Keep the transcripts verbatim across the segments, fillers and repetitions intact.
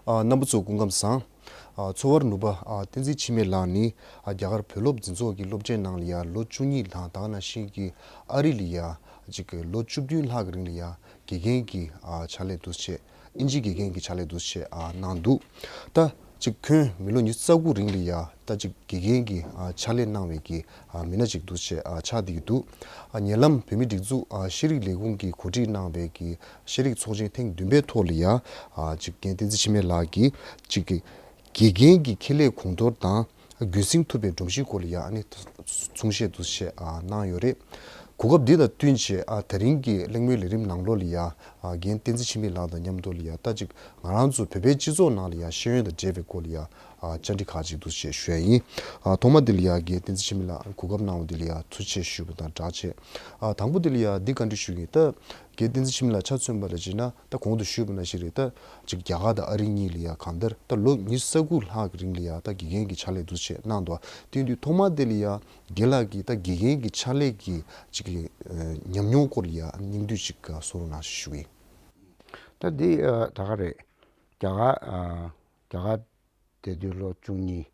ཨ། རྣམ་པ་ཚོ་སྐུ་ཁམས་བཟང་། ཨ། ཚོར་བ་ནུས་པ། ཨ། བསྟན་འཛིན་འཆི་མེད་ལགས་ནི། ཨ། རྒྱ་གར་བོད་སློབ་འཛིན་ཚོགས་ཀྱི་སློབ་གྲྭའི་ནང་ལ་ཡ་ལོ་བཅུ་གཉིས་ལྷག་ད་ག་ནང་བཞིན་གྱི་ཨ་རི་ལ་ཡ་ཅིག་ལོ་བཅུ་བདུན་ལྷག་གི་རིང་ལ་ཡ་དགེ་རྒན་གྱི། ཨ། ཕྱག་ལས་འདུག་སེ་བྱས། ཨིན་ཇིའི་དགེ་རྒན་གྱི་ཕྱག་ལས་འདུག་སེ་བྱས། ཨ། གནང་འདུག་ད་ཅིག་ཁོང་མི་ལོ་ཉི་ཤུ་རྩ་དགུ་རིང་ལ་ཡ་ད་ཅིག་དགེ་རྒན་གྱི། ཨ། ཕྱག་ལས་གནང་བའི་གི། ཨ། མི་སྣ་ཅིག་འདུག་སེ་བྱས། ཨ། ཆགས་བསྡད་ཀྱི་འདུག་ཨ། ཉེ་ལམ་བོད་མིའི་སྒྲིག་འཛུགས། ཨ། ཤེས་རིག་ལས་ཁུངས་ཀྱིས་གོ་སྒྲིག་གནང་བའི་གི་ཤེས་རིག་ཚོགས་ཆེན་ཐེངས་བདུན་པའི་ཐོག་ལ་ཡ། ཨ། ཅིག་རྒན་བསྟན་འཛིན་འཆི་མེད་ལགས་ཀྱིས་ཅིག་གི་དགེ་རྒན་གྱི་ཁེ་ལས་གོང་མཐོར་དང་རྒྱུན་སྲིང་ཐུབ་པའི་སྒྲོམ་གཞིའི་སྐོར་ལ་ཡ་ཨ་ནི་གསུང་བཤད་འདུག་སེ་བྱས། ཨ། གནང་ཡོད་རེད། གོ་སྐབས་འདི་དང་བསྟུན་བྱས། ཨ། ད་རིང་གི་གླེང་མོལ་ལས་རིམ་ནང་ལོགས་ལ་ཡ། ཨ། རྒན་བསྟན་འཛིན་འཆི་མེད་ལགས་དང་མཉམ་དུ་ལ་ཡ་ད་ཅིག་ང་རང་ཚོ་བོད་པའི་སྤྱི་ཚོགས་ནང་ལ་ཡ་ཤེས་ཡོན་དང་འབྲེལ་བའི་སྐོར་ལ་ཡ། ཨ། བཅར་འདྲི་ཁག་ཅིག་འདུག་སེ་བྱས་ཞུ་ཡ་ཡིན། ཨ། ཐོག་མ་འདི་ལ་ཡ་རྒན་བསྟན་འཛིན་འཆི་མེད་ལགས་གོ་སྐབས་གནང་བ་འདི་ལ་ཡ་ཐུགས་རྗེ་ཆེ་ཞུ་བ་དང་སྦྲགས་བྱས། ཨ། དང་པོ་འདི་ལ་ཡ་འདི་བཀའ་འདྲི་ཞུ་གི་ཡིན། ད་རྒན་བསྟན་འཛིན་འཆི་མེད་ལགས་ཆ་མཚོན་པ་ལ་བྱས་ན། ད་གོང་དུ་ཞུས་པ་ནང་བཞིན་རེད། ད་ཅིག་རྒྱ་གར་དང་ཨ་རི་གཉིས་ལ་ཡ་གང་ལྟར་ད་ལོ་ཉི་ཤུ་རྩ་དགུ་ལྷག་གི་རིང་ལ་ཡ་ད་དགེ་རྒན་གྱི་ཕྱག་ལས་འདུག་སེ་བྱས་གནང་འདུག་དེ་དུས་ཐོག་མ་དེ་ལ་ཡ་རྒན་ལགས་ཀྱིས་ད་དགེ་རྒན་གྱི་ཕྱག་ལས་ཀྱི་ཅིག་གི། ཨ། ཉམས་མྱོང་སྐོར་ལ་ཡ་སྙིང་བསྡུས་ཅིག་གསུང་རོགས་གནང་ཞུ་གི་ཡིན། ད་འདི། ཨ། ད་ག་རེད། རྒྱ་གར། ཨ། རྒྱ་གར་བསྡད་དུས་ལོ་བཅུ་གཉིས་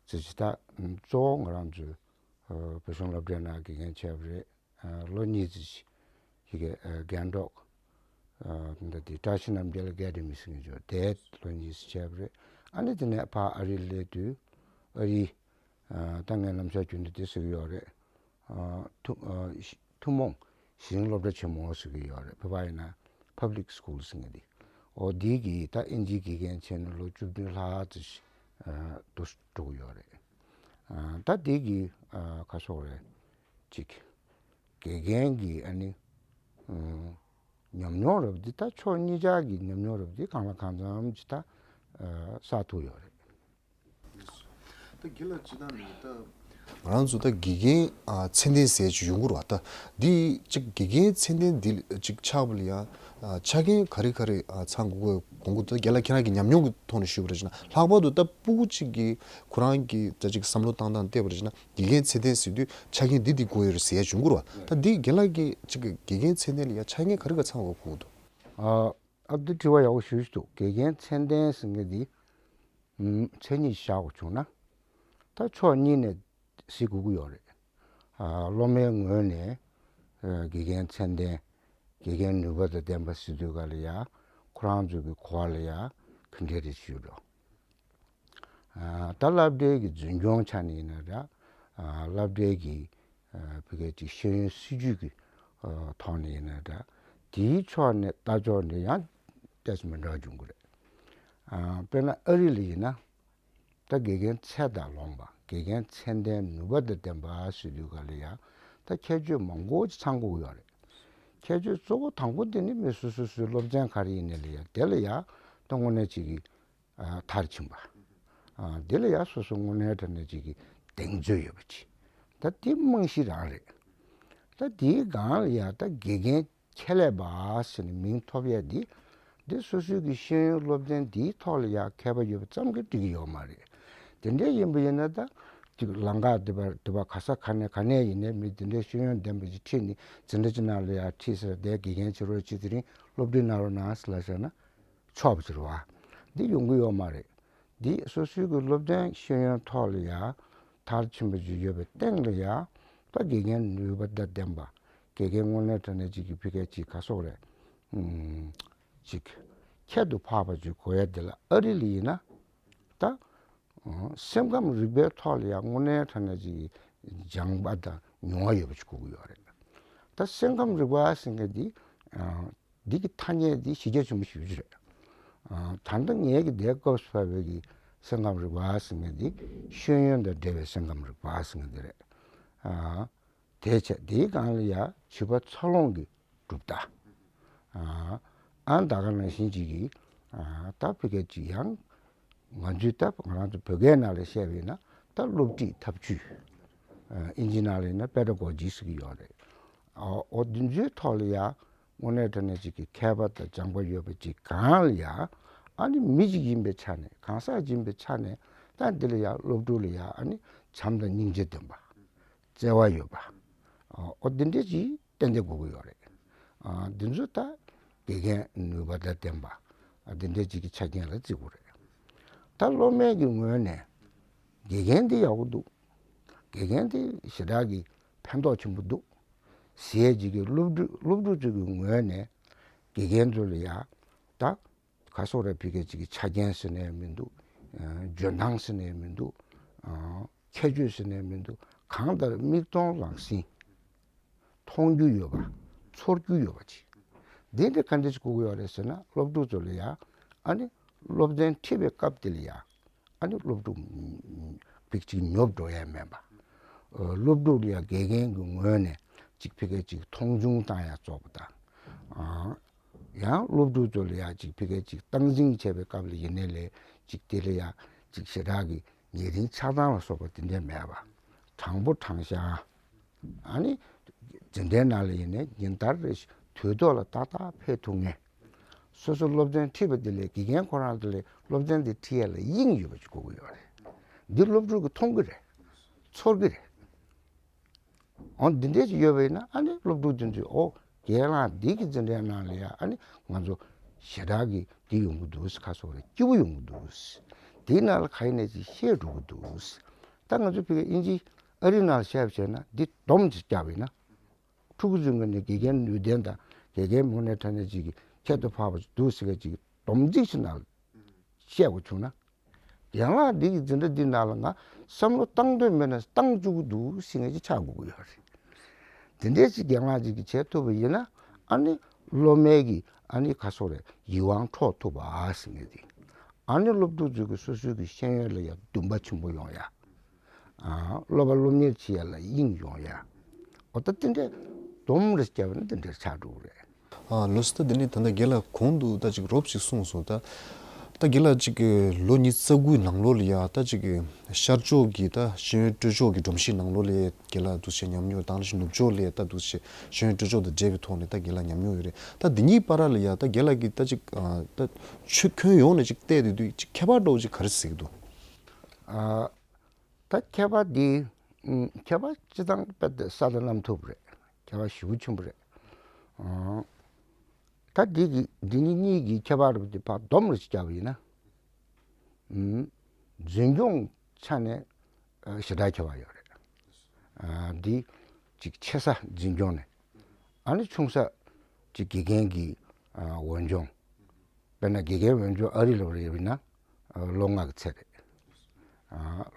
ཙམ་ཅིག་ད་གཙོ་བོ་ང་རང་ཚོའི། ཨ། བོད་གཞུང་སློབ་གྲྭའི་ནང་དགེ་རྒན་བྱས་པ་རེད། ཨ། ལོ་གཉིས་ཙམ་ཅིག་གི། ཨ། རྒན་གྲོགས། ཨ། འདི་བཀྲ་ཤིས་རྣམ་རྒྱལ་ཨེ་ཀ་ཌེ་མི་ཟེར་མཁན་ཅིག་ཡོད། དེར་ལོ་གཉིས་ཙམ་བྱས་པ་རེད། ཨ་ནི་དེ་ནས་ཕར་ཨ་རི་སླེབས་དུས་ཨ་རི། ཨ། ད་ངས་ལམ་སང་རྒྱུན་དུ་དེ་ཟེར་གྱི་ཡོད་རེད། ཨ། ཐུ། ཨ། ཐུན་མོང་གཞི་རིམ་སློབ་གྲྭ་ཆེན་མོ་ཟེར་གྱི་ཡོད་རེད། བོད་པ་ཡིན་ན་Public School ཟེར་མཁན་དེ། འོ་འདི་གི་ད་ཨིན་ཇིའི་དགེ་རྒན་བྱས་ནས་ལོ་བཅུ་བདུན་ལྷག་ཙམ་ཞིག་ཨ། འདུག་འགྲོ་གི་ཡོད་རེད། ཨ། ད་འདི་གི། ཨ། ག་རེ་ཟེར་དགོས་རེད། ཅིག་དགེ་རྒན་གྱི་ཨ་ནི། ཨ། ཉམས་མྱོང་རབ་འདི། ད་ཕྱོགས་གཉིས་ཆ་གི་ཉམས་མྱོང་རབ་འདི་གང་ལ་གང་འཚམ་ཅིག་ད། ཨ། བསགས་ཐུབ་ཡོད་རེད། ད་རྒན་ལགས་སྤྱིར་བཏང་ནས་ད་ང་རང་ཚོ་ད་དགེ་རྒན། ཨ། ཚད་ལྡན་ཟེར་ཅིག་ཡོང་གི་རེད་བ། ད་འདི་ཅིག་དགེ་རྒན་ཚད་ལྡན་འདི་ཅིག་ཆགས་པ་ལ་ཡ། ཨ། ཆ་རྐྱེན་ག་རེ་ག་རེ། ཨ། ཚང་དགོས་དགོས་དགོངས་ཀྱི་འདུག་རྒན་ལགས་ཁྱེད་རང་གི་ཉམས་མྱོང་གི་ཐོག་ནས་ཞུས་པ་རེད་བྱས་ན། ལྷག་པར་དུ་ད་སྤུ་གུ་གཅིག་གི་ཁོ་རང་གི་ད་ཅིག་བསམ་བློ་བཏང་སྟངས་བལྟས་པ་རེད་བྱས་ན། དགེ་རྒན་ཚད་ལྡན་ཟེར་དུས་ཆ་རྐྱེན་འདི་འདི་དགོས་ཡོད་རེད་ཟེར་ཡ་བྱུང་གི་རེད་བ། ད་འདི་རྒན་ལགས་ཀྱིས་ཅིག་གི་དགེ་རྒན་ཚད་ལྡན་ལ་ཡ་ཆ་རྐྱེན་ག་རེ་ག་ཚང་དགོས་དགོངས་ཀྱི་འདུག་ཨ། ཨ། འདི་དྲི་བ་ཡག་པོ་ཞེ་པོ་ཅིག་འདུག་དགེ་རྒན་ཚད་ལྡན་ཟེར་མཁན་འདི། ཨུམ། མཚན་ཉིད་བཞག་དགོས་བྱུང་ན། ད་ཕྱོགས་གཉིས་ནས་གཟིགས་དགོས་ཀྱི་ཡོད་རེད། ཨ། སློབ་མའི་ངོས་ནས། ཨ། དགེ་རྒན་ཚད་ལྡན། དགེ་རྒན་ནུས་པ་དང་ལྡན་པ་ཟེར་དུས་ག་ལ་ཡ། ཁོ་རང་ཚོ་གི་གོ་བ་ལ་ཡ་ག་འདྲ་རེད་ཞུས་འགྲོ། ཨ། ད་སློབ་གྲྭའི་གི་འཛིན་སྐྱོང་ཆ་ནས་ཡིན་ན་འདྲ། ཨ། སློབ་གྲྭའི་གི། ཨ། ཕ་གིའི་ཅིག་ཤེས་ཡོན་སྲིད་ཇུས་ཀྱི། ཨ། ཐོག་ནས་ཡིན་ན་འདྲ། དེའི་ཕྱོགས་ནས་ལྟ་ཕྱོགས་ནས་ཡང་ཏོག་ཙམ་མི་འདྲ་བ་འབྱུང་གི་རེད། ཨ། དཔེར་ན་ཨ་རི་ལ་ཡིན་ན། ད་དགེ་རྒན་ཚད་དང་ལོངས་པ། དགེ་རྒན་ཚད་ལྡན་ནུས་པ་དང་ལྡན་པ་ཟེར་དུས་ག་ལ་ཡ། ད་ཁྱད་ཆོས་མང་པོ་ཅིག་ཚང་དགོས་ཀྱི་ཡོད་རེད། ཁྱད་ཆོས་གཙོ་བོ་དང་པོ་དེ་ནི་མི་སོ་སོ་སོའི་སློབ་ཚན་ག་རེ་ཡིན་ནའི་ལ་ཡ། དེ་ལ་ཡ་ད་དངོས་གནས་ཅིག་གི། ཨ། མཐར་ཕྱིན་པ། ཨ། དེ་ལ་ཡ་སོ་སོ་དངོས་གནས་དྲང་གནས་ཅིག་གི་གདེང་ཚོད་ཡོད་པ་ཅིག་ད་དེ་རྨང་གཞི་རང་རེད། ད་དེའི་སྒང་ལ་ཡ་ད་དགེ་རྒན་ཆེད་ལས་པ་ཟེར་ནས་མིང་ཐོབ་ཡ་འདི། འདི་སོ་སོའི་གི་ཤེས་ཡོན་སློབ་ཚན་འདིའི་ཐོག་ལ་ཡ་མཁས་པ་ཡོད་པ་ཙམ་གྱིས་འགྲིག་གི་ཡོད་མ་རེད། དེ་འདྲ་ཡིན་པ་ཡིན་ན་ད་ཅིག་ལམ་ཁ་དེ་པར་དེ་པར་ག་ས་ག་ནས་ག་ནས་ཡིན་ནའི་མི་དེ་འདྲའི་ཤེས་ཡོན་ལྡན་པ་ཅིག་ཁྲིད་ནས་འཛིན་གྲྭ་ཅིག་ནང་ལ་ཡ་ཁྲིད་ཟེར། དེ་དགེ་རྒན་བྱེད་རོགས་བྱེད། དེ་རིང་སློབ་ཁྲིད་གནང་རོགས་གནང་ཟེར་ལབ་བཞག་ན། ཆོག་པ་ཟེར་བ། འདི་ཡོང་གི་ཡོད་མ་རེད། འདི་སོ་སོའི་གི་སློབ་ཚན་ཤེས་ཡོན་ཐོག་ལ་ཡ་མཐར་ཕྱིན་པ་ཅིག་ཡོད་པའི་སྟེང་ལ་ཡ། ད་དགེ་རྒན་ནུས་པ་དང་ལྡན་པ། དགེ་རྒན་དངོས་གནས་དྲང་གནས་ཅིག་གི་ཕ་གིའི་ཅིག་ག་རེ་ཟེར་དགོས་རེད། ཨུམ། ཅིག་ཁྱད་དུ་འཕགས་པ་ཅིག་དགོས་ཡ་འདི་ལ་ཨ་རི་ལ་ཡིན་ན། ད། ཨུམ། སེམས་ཁམས་རིག་པའི་ཐོག་ལ་ཡ་དངོས་གནས་དྲང་གནས་ཅིག་སྦྱངས་པ་དང་མྱོང་བ་ཡོད་པ་ཅིག་དགོས་ཀྱི་ཡོད་རེད། ད་སེམས་ཁམས་རིག་པ་ཟེར་མཁན་འདི། ཨ། འདི་གི་ཐ་སྙད་འདི་གཞི་རྒྱ་ཆེན་པོ་ཞེ་པོ་ཅིག་རེད། ཨ། ད་ལྟ་ངེད་ཀྱི་དེའི་སྐབས་སུ་བབས་པའི་གི་སེམས་ཁམས་རིག་པ་ཟེར་མཁན་འདི་ཤེས་ཡོན་དང་འབྲེལ་བའི་སེམས་ཁམས་རིག་པ་ཟེར་མཁན་འདི་རེད། ཨ། དེ་བྱས་དེའི་སྒང་ལ་ཡ་བྱིས་པ་འཚར་ལོངས་ཀྱི་གྲུབ་རྟགས། ཨ། ཨ། ད་ག་ནང་བཞིན་ཅིག་གི། ཨ། ད་ཕ་གིའི་ཅིག་ཡང་། ང་ཚོའི་ད་ང་རང་ཚོ་བོད་སྐད་ནང་ལ་བཤད་པ་ཡིན་ན་ད་སློབ་ཁྲིད་ཐབས་ཇུས། ཨ། ཨིན་ཇི་ནང་ལ་ཡིན་ན་པེ་ཌ་གོ་ཇི་ཟེར་གྱི་ཡོད་རེད། ཨ། འོ་འདི་ཚོའི་ཐོག་ལ་ཡ་དངོས་གནས་དྲང་གནས་ཅིག་གི་མཁས་པ་དང་སྦྱངས་པ་ཡོད་པ་ཅིག་སྒང་ལ་ཡ། ཨ་ནི་མི་ཅིག་ཡིན་པའི་ཆ་ནས། གང་ཟག་ཅིག་ཡིན་པའི་ཆ་ནས། ད་འདི་ལ་ཡ་སློབ་ཕྲུག་ལ་ཡ་ཨ་ནི་བྱམས་དང་སྙིང་རྗེ་ལྡན་པ། བརྩེ་བ་ཡོད་པ། ཨ། འོ་འདི་འདྲས་ཅིག་ཏན་ཏན་དགོས་ཀྱི་ཡོད་རེད། ཨ། འདི་ཚོ་ད་དགེ་རྒན་ནུས་པ་དང་ལྡན་པ། ཨ། འདི་འདྲས་ཅིག་གི་ཆ་རྐྱེན་ལ་བརྩི་དགོས་རེད། ད་སློབ་མའི་གི་ངོས་ནས་དགེ་རྒན་འདི་ཡག་པོ་འདུག། དགེ་རྒན་འདི་ཞེ་དྲག་གི་ཕན་ཐོགས་ཆེན་པོ་འདུག་ཟེར་ཡས་ཅིག་གི་སློབ་ཕྲུག་སློབ་ཕྲུག་ཚོ་གི་ངོས་ནས་དགེ་རྒན་ཚོ་ལ་ཡ་ད་ག་སོག་ར་ཕི་གེ་ཅིག་གི་ཆ་རྐྱེན་ཟེར་ནས་མི་འདུག། འཇོན་ཐང་ཟེར་ནས་མི་འདུག། ཁྱད་ཆོས་ཟེར་ནས་མི་འདུག། གང་ལྟར་མིག་མཐོང་ལག་ཟིན། མཐོང་རྒྱུ་ཡོད་པ། ཚོར་རྒྱུ་ཡོད་པ་ཅིག། འདི་འདྲ་ག་འདྲ་ཞིག་དགོས་ཀྱི་ཡོད་རེད་ཟེར་ན། སློབ་ཕྲུག་ཚོ་ལ་ཡ་ཨ་ནི་སློབ་ཚན་ཁྲིད་པའི་སྐབས་དེ་ལ་ཡ་ཨ་ནི་སློབ་ཕྲུག་ཕིག་ཅིག་ཉོབ་འགྲོ་ཡ་མེད་པ། སློབ་ཕྲུག་ལ་ཡ་དགེ་རྒན་གྱི་ངོས་ནས་ཅིག་ཕི་གེ་ཅིག་མཐོང་ཆུང་བཏང་ཡ་བཙོག་པ་དང་། ཡང་སློབ་ཕྲུག་ཚོ་ལ་ཡ་ཅིག་ཕི་གེ་ཅིག་སྟངས་འཛིན་བྱས་པའི་སྐབས་ལ་ཡིན་ནའི་ལས་ཅིག་དེ་ལ་ཡ་ཅིག་ཞེ་དྲག་གི་ཉེ་རིང་ཆགས་སྡང་ལ་སོགས་པ་དེ་འདྲ་མེད་པ། དྲང་པོ་དྲང་བཞག། ཨ་ནི་འཛིན་གྲྭའི་ནང་ལ་ཡིན་ནའི་ཉིན་ལྟར་རེ་དུས་ཐོག་ལ་ཏག་ཏག་ཕེབས་ཐུབ་མཁན། སོ་སོ་སློབ་ཚན་ཁྲིད་པ་དེ་ལས་དགེ་རྒན་ཁོ་རང་དེ་ལས་སློབ་ཚན་དེ་ཁྲིད་ཡ་ལ་དབྱིངས་ཡོད་པ་ཅིག་དགོས་ཀྱི་ཡོད་རེད། འདི་སློབ་ཕྲུག་གིས་མཐོང་གི་རེད། ཚོར་གི་རེད། འོ་འདི་འདྲས་ཅིག་ཡོད་པ་ཡིན་ན་ཨ་ནི་སློབ་ཕྲུག་དེ་ཚོས་ཨོ་རྒན་ལགས་འདི་གི་འཛིན་གྲྭའི་ནང་ལ་ཡ་ཨ་ནི་ང་ཚོ་ཞེ་དྲག་གི་འདི་ཡོང་གི་འདུག་ཟེར། ཁ་སོགས་རེ་སྐྱིད་པོ་ཡོང་གི་འདུག་ཟེར། དེའི་ནང་ལ་ག་ཡིན་ནས་ཅིག་བཤད་འགྲོ་གི་འདུག་ཟེར། ད་ང་ཚོ་ཕ་གི་དབྱིན་ཇི་ཨ་རི་ནང་ལ་བཤད་པ་བྱས་ན་འདི་སྡོམ་ཅིག་བརྒྱབ་པ་ཡིན་ན། ཕྲུ་གུ་ཚོའི་ངོས་ནས་དགེ་རྒན་ནུས་ལྡན་དང་དགེ་རྒན་མོ་ནས་ཕྲ་ནས་ཅིག་གི་ཁྱད་དུ་འཕགས་པ་ཅིག་འདུག་ཟེར་ག་ཅིག་སྡོམ་རྩིས་ཤིག་ནང་ལ་བཤད་དགོས་བྱུང་ན། རྒན་ལགས་འདི་གི་འཛིན་གྲྭ་འདི་ནང་ལ་ང་བསམ་བློ་བཏང་འདོད་མེད་ན་བཏང་བཅུག་གི་འདུག་ཟེར་མཁན་ཅིག་ཆགས་དགོས་ཀྱི་ཡོད་རེད། དེ་འདྲས་ཅིག་རྒན་ལགས་ཅིག་གིས་བྱེད་ཐུབ་པ་ཡིན་ན་ཨ་ནི་སློབ་མའི་གི་ཨ་ནི་ཁ་སོགས་རེད་ཡིད་དབང་འཕྲོག་ཐུབ་པ་ཟེར་མཁན་དེ། ཨ་ནི་སློབ་ཕྲུག་ཚོའི་གི་སོ་སོའི་གི་ཤེས་ཡོན་ལ་ཡང་འདུན་པ་ཆེན་པོ་ཡོང་ཡ། ཨ་སློབ་པ་སློབ་གཉེར་བྱེད་ཡ་ལ་དབྱིངས་ཡོང་ཡ། འོ་ད་དེ་འདྲས་སྡོམ་རེ་བརྒྱབ་ན་དེ་འདྲས་ཆགས་འགྲོ་གི་རེད། ཨ་ལགས་སོ། ད་དེ་ནས་ད་ལྟ་རྒན་ལགས་གོང་དུ་ད་ཅིག་རོབ་ཅིག་གསུངས་སོང་། ད་ད་རྒན་ལགས་ཅིག་ལོ་ཉི་ཤུ་རྩ་དགུའི་ནང་ལོགས་ལ་ཡ་ད་ཅིག་ཤར་ཕྱོགས་ཀྱི་ད་ཤེས་ཡོན་སྤྲོད་ཕྱོགས་ཀྱི་སྒྲོམ་གཞི་ནང་ལོགས་ལ་རྒན་ལགས་འདུག་སེ་ཉམས་མྱོང་དང་ལ་ཤི་ནུབ་ཕྱོགས་ལ་ད་འདུག་སེ་ཤེས་ཡོན་སྤྲོད་ཕྱོགས་དང་འབྲེལ་བའི་ཐོག་ནས་ད་རྒན་ལགས་ཉམས་མྱོང་ཡོད་རེད། ད་འདི་གཉིས་བར་ལ་ཡ་ད་རྒན་ལགས་ཀྱིས་ད་ཅིག་ཨ་ད་ཆོས་ཁྱོན་ཡོངས་ནས་ཅིག་བལྟས་དུས་དུས་ཅིག་ཁྱད་པར་འདྲ་བོ་ཅིག་ག་རེ་གཟིགས་འདུག། ཨ། ད་ཁྱད་པར་འདི། ཨུམ། ཁྱད་པར་སྤྱི་བཏང་དཔེ་དེ་ས་དང་གནམ་ཐུག་པ་རེད། ཁྱད་པར་ཞེ་པོ་ཆེན་པོ་རེད། ཨང་། ད་འདི་གི་འདི་གཉིས་གཉིས་ཀྱི་ཁྱད་པར་འདི་ཕར་སྡོམ་རེ་ཞིག་བརྒྱབ་པ་ཡིན་ན། ཨུམ། འཛིན་སྐྱོང་ཆ་ནས་ཨ་ཞེ་དྲག་ཁྱད་པར་ཡོད་རེད། ཨ་འདི་ཅིག་ཆེ་ས་འཛིན་སྐྱོང་ནས་ཨ་ནི་ཆུང་ས་ཅིག་དགེ་རྒན་གྱི་ཨ་འོས་སྦྱོང་། དཔེར་ན་དགེ་རྒན་འོས་སྦྱོང་ཨ་རི་ལ་རེད་ཡིན་ན་ལོ་ལྔ་གི་ཚད་རེད།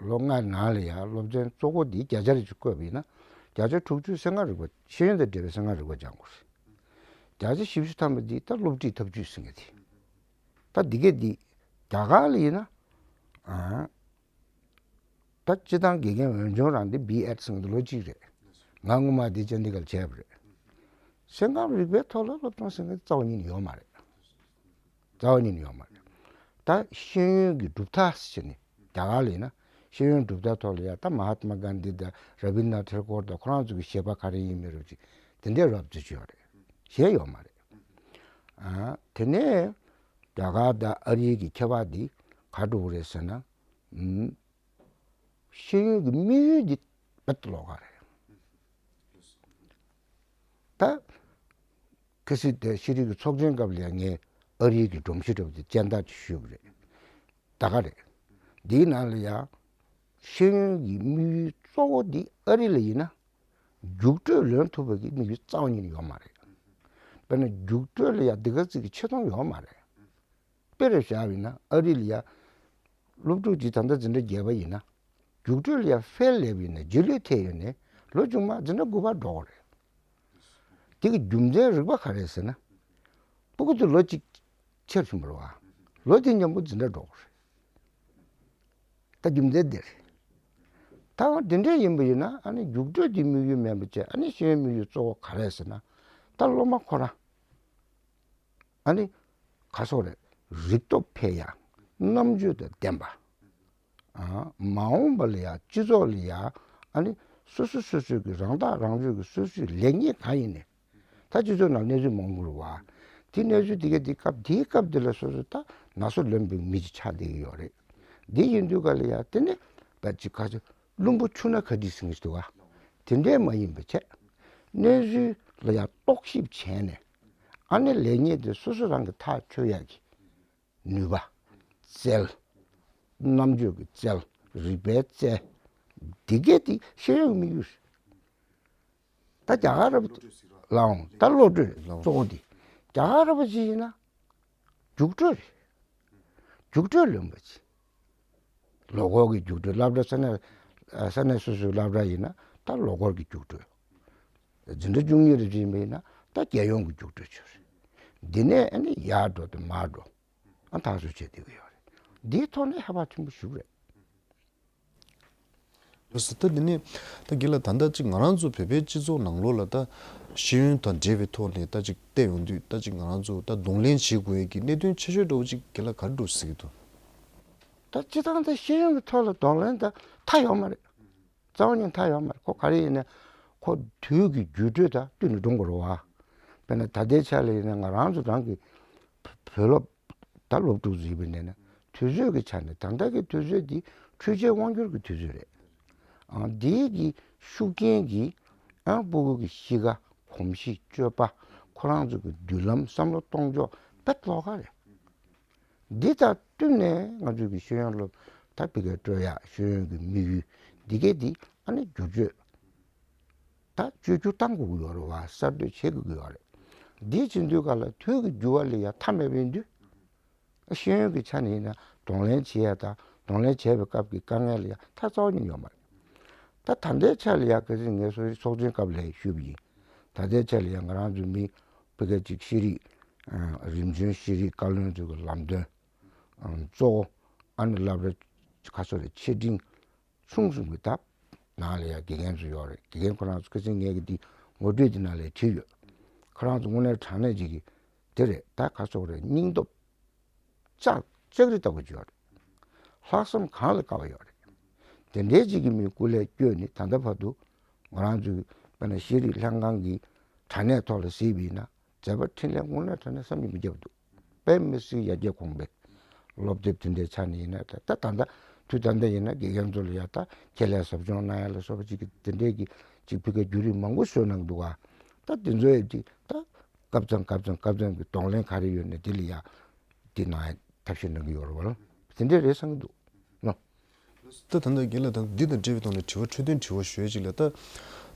ལོ་ལྔ་ནང་ལ་ཡང་སློབ་ཚན་གཙོ་བོ་འདི་བརྒྱ་ཆ་རེ་ཅིག་བཀོད་པ་ཡིན་ན་བརྒྱ་ཆ་དྲུག་ཅུ་གསན་སྒང་རིག་པ། ཤེས་ཡོན་དང་འབྲེལ་བའི་གསན་སྒང་རིག་པ་སྦྱང་དགོས་རེད། བརྒྱ་ཆ་བཞི་བཅུ་ཐམ་པ་འདི་ད་སློབ་ཁྲིད་ཐབས་ཇུས་ཟེར་མཁན་དེ། ད་འདི་གས་འདི་རྒྱ་གར་ལ་ཡིན་ན་ཨ། ད་སྤྱི་བཏང་དགེ་རྒན་འོས་སྦྱོང་རང་འདི་བི་ཨེད་ཟེར་མཁན་འདི་ལོ་གཅིག་རེད། ང་སྔོན་མ་འདི་ཅན་འདི་གར་བྱས་པ་རེད། སེམས་ཁམས་རིག་པའི་ཐོག་ལ་སློབ་སྦྱོང་ཟེར་མཁན་རྩ་བ་ཉིད་ནས་ཡོད་མ་རེད། རྩ་བ་ཉིད་ནས་ཡོད་མ་རེད། ད་ཤེས་ཡོན་གྱི་གྲུབ་མཐའ་ཟེར་ནས་རྒྱ་གར་ལ་ཡིན་ན་ཤེས་ཡོན་གྲུབ་མཐའ་ཐོག་ལ་ཡ་ད་མ་ཧཱ་ཏྨ་གྷན་དྷི་དང་ར་བིན་དྲ་ཐེ་གོར་དང་ཁོ་རང་ཚོ་གི་བཞེད་པ་ག་རེ་ཡིན་མིན་རོབ་ཅིག་དེ་འདྲའི་རོབ་ཙམ་ཅིག་ཡོད་རེད། གཞན་ཡོད་མ་རེད། ཨ་དེ་ནས་རྒྱ་གར་དང་ཨ་རིའི་གི་ཁྱད་པར་འདི་ག་འགྲོ་གི་རེད་ཟེར་ན། ཨུམ། ཤེས་ཡོན་གྱི་དམིགས་ཡུལ་འདི་རྦད་དེ་ལོགས་ཀ་རེད། ད་གལ་སྲིད་དེ་ཤེས་རིག་གི་ཚོགས་ཆེན་སྐབས་ལ་ཡང་ངས་ཨ་རིའི་གི་སྒྲོམ་གཞི་འདྲ་པོ་དེ་སྤྱན་བསྟར་ཅིག་ཞུས་པ་རེད། ད་ག་རེད། འདིའི་ནང་ལ་ཡང་ཤེས་ཡོན་གྱི་དམིགས་ཡུལ་གཙོ་བོ་འདི་ཨ་རི་ལ་ཡིན་ན་རྒྱུགས་སྤྲོད་ལོན་ཐུབ་པ་གི་དམིགས་ཡུལ་རྩ་བ་ཉིད་ནས་ཡོད་མ་རེད། དཔེར་ན་རྒྱུགས་སྤྲོད་ལ་ཡང་འདི་ག་ཙམ་གྱི་ཆེ་མཐོང་ཡོད་མ་རེད། དཔེ་རེ་བཞག་པ་ཡིན་ན་ཨ་རི་ལ་ཡ་སློབ་ཕྲུག་ཅིག་ད་ལྟ་འཛིན་གྲྭ་བརྒྱད་པ་ཡིན་ན་རྒྱུགས་སྤྲོད་ལ་ཡ་ཕེལ་ལེབ་ཡིན་ན་རྗེས་ལུས་ཐེབས་ཡོང་ནས་ལོ་མཇུག་མ་འཛིན་གྲྭ་དགུ་པར་འགྲོ་གི་རེད། དེ་གི་རྒྱུ་མཚན་རིག་པ་ག་རེ་ཟེར་ན། སྤུ་གུ་དེ་ལོ་གཅིག་ཆེར་ཕྱིན་པ་རེད་བ། ལོ་དེ་མཉམ་པོ་འཛིན་གྲྭ་འགྲོ་གི་རེད། ད་རྒྱུ་མཚན་དེ་རེད། ད་འོ་དེ་འདྲས་ཡིན་པ་ཡིན་ན་ཨ་ནི་རྒྱུགས་སྤྲོད་དེ་དམིགས་ཡུལ་མིན་པ་བྱས། ཨ་ནི་ཤེས་ཡོན་དམིགས་ཡུལ་གཙོ་བོ་ག་རེ་ཟེར་ན། ད་སློབ་མ་ཁོ་རང་ཨ་ནི་ག་སོག་རེད། རིག་སྟོབས་འཕེལ་ཡ། རྣམ་དཔྱོད་དང་ལྡན་པ། ཨ་མ་འོངས་པ་ལ་ཡ་སྤྱི་ཚོགས་ལ་ཡ་ཨ་ནི་སོ་སོ་སོ་སོའི་གི་རང་ཐག་རང་གཅོད་ཀྱི་སོ་སོའི་ལེགས་ཉེས་གང་ཡིན་ནས། ད་སྤྱི་ཚོགས་ནང་གནས་ཚུལ་མང་པོ་རེད་བ། དེ་གནས་ཚུལ་དེ་ག་དེ་སྐབས་དེའི་སྐབས་དེ་ལ་སོ་སོ་ད་ན་ཚོད་ལོན་པའི་མི་ཅིག་ཆགས་བསྡད་ཀྱི་ཡོད་རེད། འདི་ཡིན་དུས་ག་ལ་ཡ་དེ་ནི་ད་ཅིག་ཁ་ཅིག་བླུན་པོ་ཆུ་སྣ་ག་དྲིས་ཟེར་མཁན་ཞིག་འདུག་ག། དེ་འདྲས་མ་ཡིན་པ་བྱས། གནས་ཚུལ་ལ་ཡ་རྟོག་ཞིབ་བྱས་ནས་ཨ་ནི་ལེགས་ཉེས་དེ་སོ་སོ་རང་གི་ཐག་ཆོད་ཡག་གི་ནུས་པ། རྩལ། རྣམ་དཔྱོད་ཀྱི་རྩལ། རིག་པའི་རྩལ། འདི་གས་དེ་ཤེས་ཡོན་གྱི་དམིགས་ཡུལ་རེད། ད་རྒྱ་གར་ར་བ་ལའང་ད་བློ་གྲོས་གཙོ་བོ་དེ། རྒྱ་གར་ར་བ་ཅིག་ཡིན་ན་རྒྱུགས་སྤྲོད་རེད། རྒྱུགས་སྤྲོད་ལོན་པ་ཅིག་ལོ་འཁོར་གྱི་རྒྱུགས་སྤྲོད། སློབ་གྲྭ་ས་གནས་ས་གནས་སོ་སོའི་སློབ་གྲྭ་ཡིན་ན་ད་ལོ་འཁོར་གྱི་རྒྱུགས་སྤྲོད། འཛིན་གྲྭ་བཅུ་གཉིས་རེ་བྱས་པ་ཡིན་ན་ད་རྒྱལ་ཡོངས་ཀྱི་རྒྱུགས་སྤྲོད་ཅིག་རེད། འདི་ནས་ཨ་ནི་ཡར་འགྲོ་དང་མར་འགྲོ། ཨ་དར་སྲོལ་བྱས་བསྡད་ཀྱི་ཡོད་རེད། འདིའི་ཐོག་ནས་ཧ་པ་ཆེན་པོ་ཞིག་རེད། ལགས་སོ། ད་འདི་ནས་ད་རྒན་ལགས། ད་ལྟ་ཅིག་ང་རང་ཚོ་བོད་པའི་སྤྱི་ཚོགས་ནང་ལོགས་ལ་ད་ཤེས་ཡོན་དང་འབྲེལ་བའི་ཐོག་ནས་ད་ཅིག་བལྟས་ཡོང་དུས། ད་ཅིག་ང་རང་ཚོ་ད་གདོང་ལེན་བྱེད་དགོས་ཀྱི་གནད་དོན་ཆེ་ཤོས་འདྲ་བོ་ཅིག་རྒན་ལགས་ག་རེ་འདྲ་བོ་གཟིགས་ཀྱི་འདུག་ད་སྤྱིར་བཏང་ད་ཤེས་ཡོན་གྱི་ཐོག་ལ་གདོང་ལེན་ད་མཐའ་ཡོད་མ་རེད། རྩ་བ་ཉིད་མཐའ་ཡོད་མ་རེད། ཁོ་ག་རེ་ཡིན་ན་ཁོ་དུས་ཀྱི་འགྱུར་འགྲོས་དང་བསྟུན་ནས་འགྲོ་དགོས་རེད་བ། དཔེར་ན་ད་ལྟའི་ཆ་ལ་ཡིན་ན་ང་རང་ཚོ་རང་གི་བོད་སློབ་ད་སློབ་ཕྲུག་ཅིག་ཡིན་པ་ཡིན་ན་དུས་ཚོད་ཀྱི་ཆ་ནས་ད་ལྟ་གི་དུས་ཚོད་འདི་འཕྲུལ་ཆས་དབང་སྒྱུར་གྱི་དུས་ཚོད་རེད། ཨ་འདིའི་གི་ཤུགས་རྐྱེན་གྱིས་ཨ་སྤུ་གུ་གི་གཤིས་ཀ། གོམས་གཤིས། སྤྱོད་པ། ཁོ་རང་ཚོ་གི་མདུན་ལམ། བསམ་བློ་གཏོང་ཕྱོགས་དཔེ་ལོགས་ཀ་རེད། འདི་དང་བསྟུན་ནས་ང་ཚོའི་གི་ཤེས་ཡོན་སློབ་ད་ཕ་གིར་སྤྲོད་ཡག་ཤེས་ཡོན་གྱི་དམིགས་ཡུལ་འདི་གས་འདི་ཨ་ནི་བསྒྱུར་བཅོས་ད་བཅོས་བསྒྱུར་གཏང་དགོས་ཀྱི་ཡོད་རེད་བ། གསར་གཏོད་བྱེད་དགོས་ཀྱི་ཡོད་རེད། འདི་བྱེད་དུས་ག་ལ་དུས་ཀྱི་འགྱུར་བ་ལ་ཡ་མཐའ་མེད་པ་ཡིན་དུས། ཤེས་ཡོན་གྱི་ཆ་ནས་ཡིན་ན་གདོང་ལེན་བྱེད་ཡ་དང་གདོང་ལེན་བྱས་པའི་སྐབས་ཀྱི་དཀའ་ངལ་ལ་ཡ་མཐའ་རྩ་བ་ཉིད་ཡོད་མ་རེད། ད་ད་ལྟའི་ཆ་ལ་ཡ་གལ་སྲིད་ངས་སོ་སོའི་ཚོགས་ཆེན་སྐབས་ལ་ཞུས་པ་ཡིན། ད་ལྟའི་ཆ་ལ་ཡ་ང་རང་ཚོའི་མི་ཕ་གི་ཅིག་ཤེས་རིག་ཨ་རིམ་བྱོན་ཤེས་རིག་བཀའ་བློན་ཚོའི་གི་ལམ་སྟོན་ཨ་གཙོ་བོ་ཨ་ནི་སློབ་གྲྭ་ཁ་སོ་རེ་ཆེ་འབྲིང་ཆུང་གསུམ་གྱི་ད་ནང་ལ་ཡ་དགེ་རྒན་ཚོ་ཡོད་རེད། དགེ་རྒན་ཁོ་རང་ཚོ་ཁ་སང་ངས་གི་འདི་ངོ་སྤྲོད་འདི་ནང་ལ་བྲིས་ཡོད། ཁོ་རང་ཚོ་དངོས་གནས་དྲང་གནས་ཅིག་གི་དེ་རེད། ད་ཁ་སོ་རེ་སྙིང་སྟོབས་ལྕགས་ལྕགས་རི་ལྟ་བུ་ཅིག་ཡོད་རེད། ལྷག་བསམ་གང་ལ་དཀའ་བ་ཡོད་རེད། དེ་འདྲའི་ཅིག་གི་མི་སྐུ་ལས་བསྐྱོན་ནས་ད་ལྟ་བར་དུ་ང་རང་ཚོའི་དཔེར་ན་ཤེས་རིག་ལྷན་ཁང་གི་དྲ་གནས་ཐོག་ལ་གཟིགས་པ་ཡིན་ན་མཛད་པ་འཕྲིན་ལས་དངོས་གནས་དྲང་གནས་བསམ་གྱིས་མི་ཁྱབ་འདུག་དཔེ་མི་སྲིད་ཡར་རྒྱས་གོང་འཕེལ། སློབ་དེབ་དེ་འདྲའི་ཆ་ནས་ཡིན་ན་ད་ད་ད་ལྟ་དུས་ད་ལྟ་ཡིན་ན་དགེ་རྒན་ཚོ་ལ་ཡ་ད་ཁྱད་ལས་ཟབ་སྦྱོང་གནང་ཡ་ལ་སོགས་པ་ཅིག་གི་དེ་འདྲའི་གི་ཅིག་ཕ་གིར་བརྒྱུད་རིམ་མང་པོ་བཟོས་གནང་འདུག་ག་ད་དེ་ཚོ་ཡི་ཅིག་ད་སྐབས་ཙམ་སྐབས་ཙམ་སྐབས་ཙམ་གྱི་གདོང་ལེན་ག་རེ་ཡོད་ནས་དེ་ལ་ཡ་དེ་གནང་ཡ་ཐབས་ཤེས་གནང་གི་ཡོད་རེད་བ། དེ་འདྲའི་རེད་བསམ་གྱི་འདུག་ནོ། ད་ད་ལྟ་རྒན་ལགས་ད་འདི་དང་འབྲེལ་བའི་ཐོག་ནས་དྲི་བ་འཕྲོད་བསྟེན་དྲི་བ་ཞུ་ཡ་ཅིག་ལ། ད་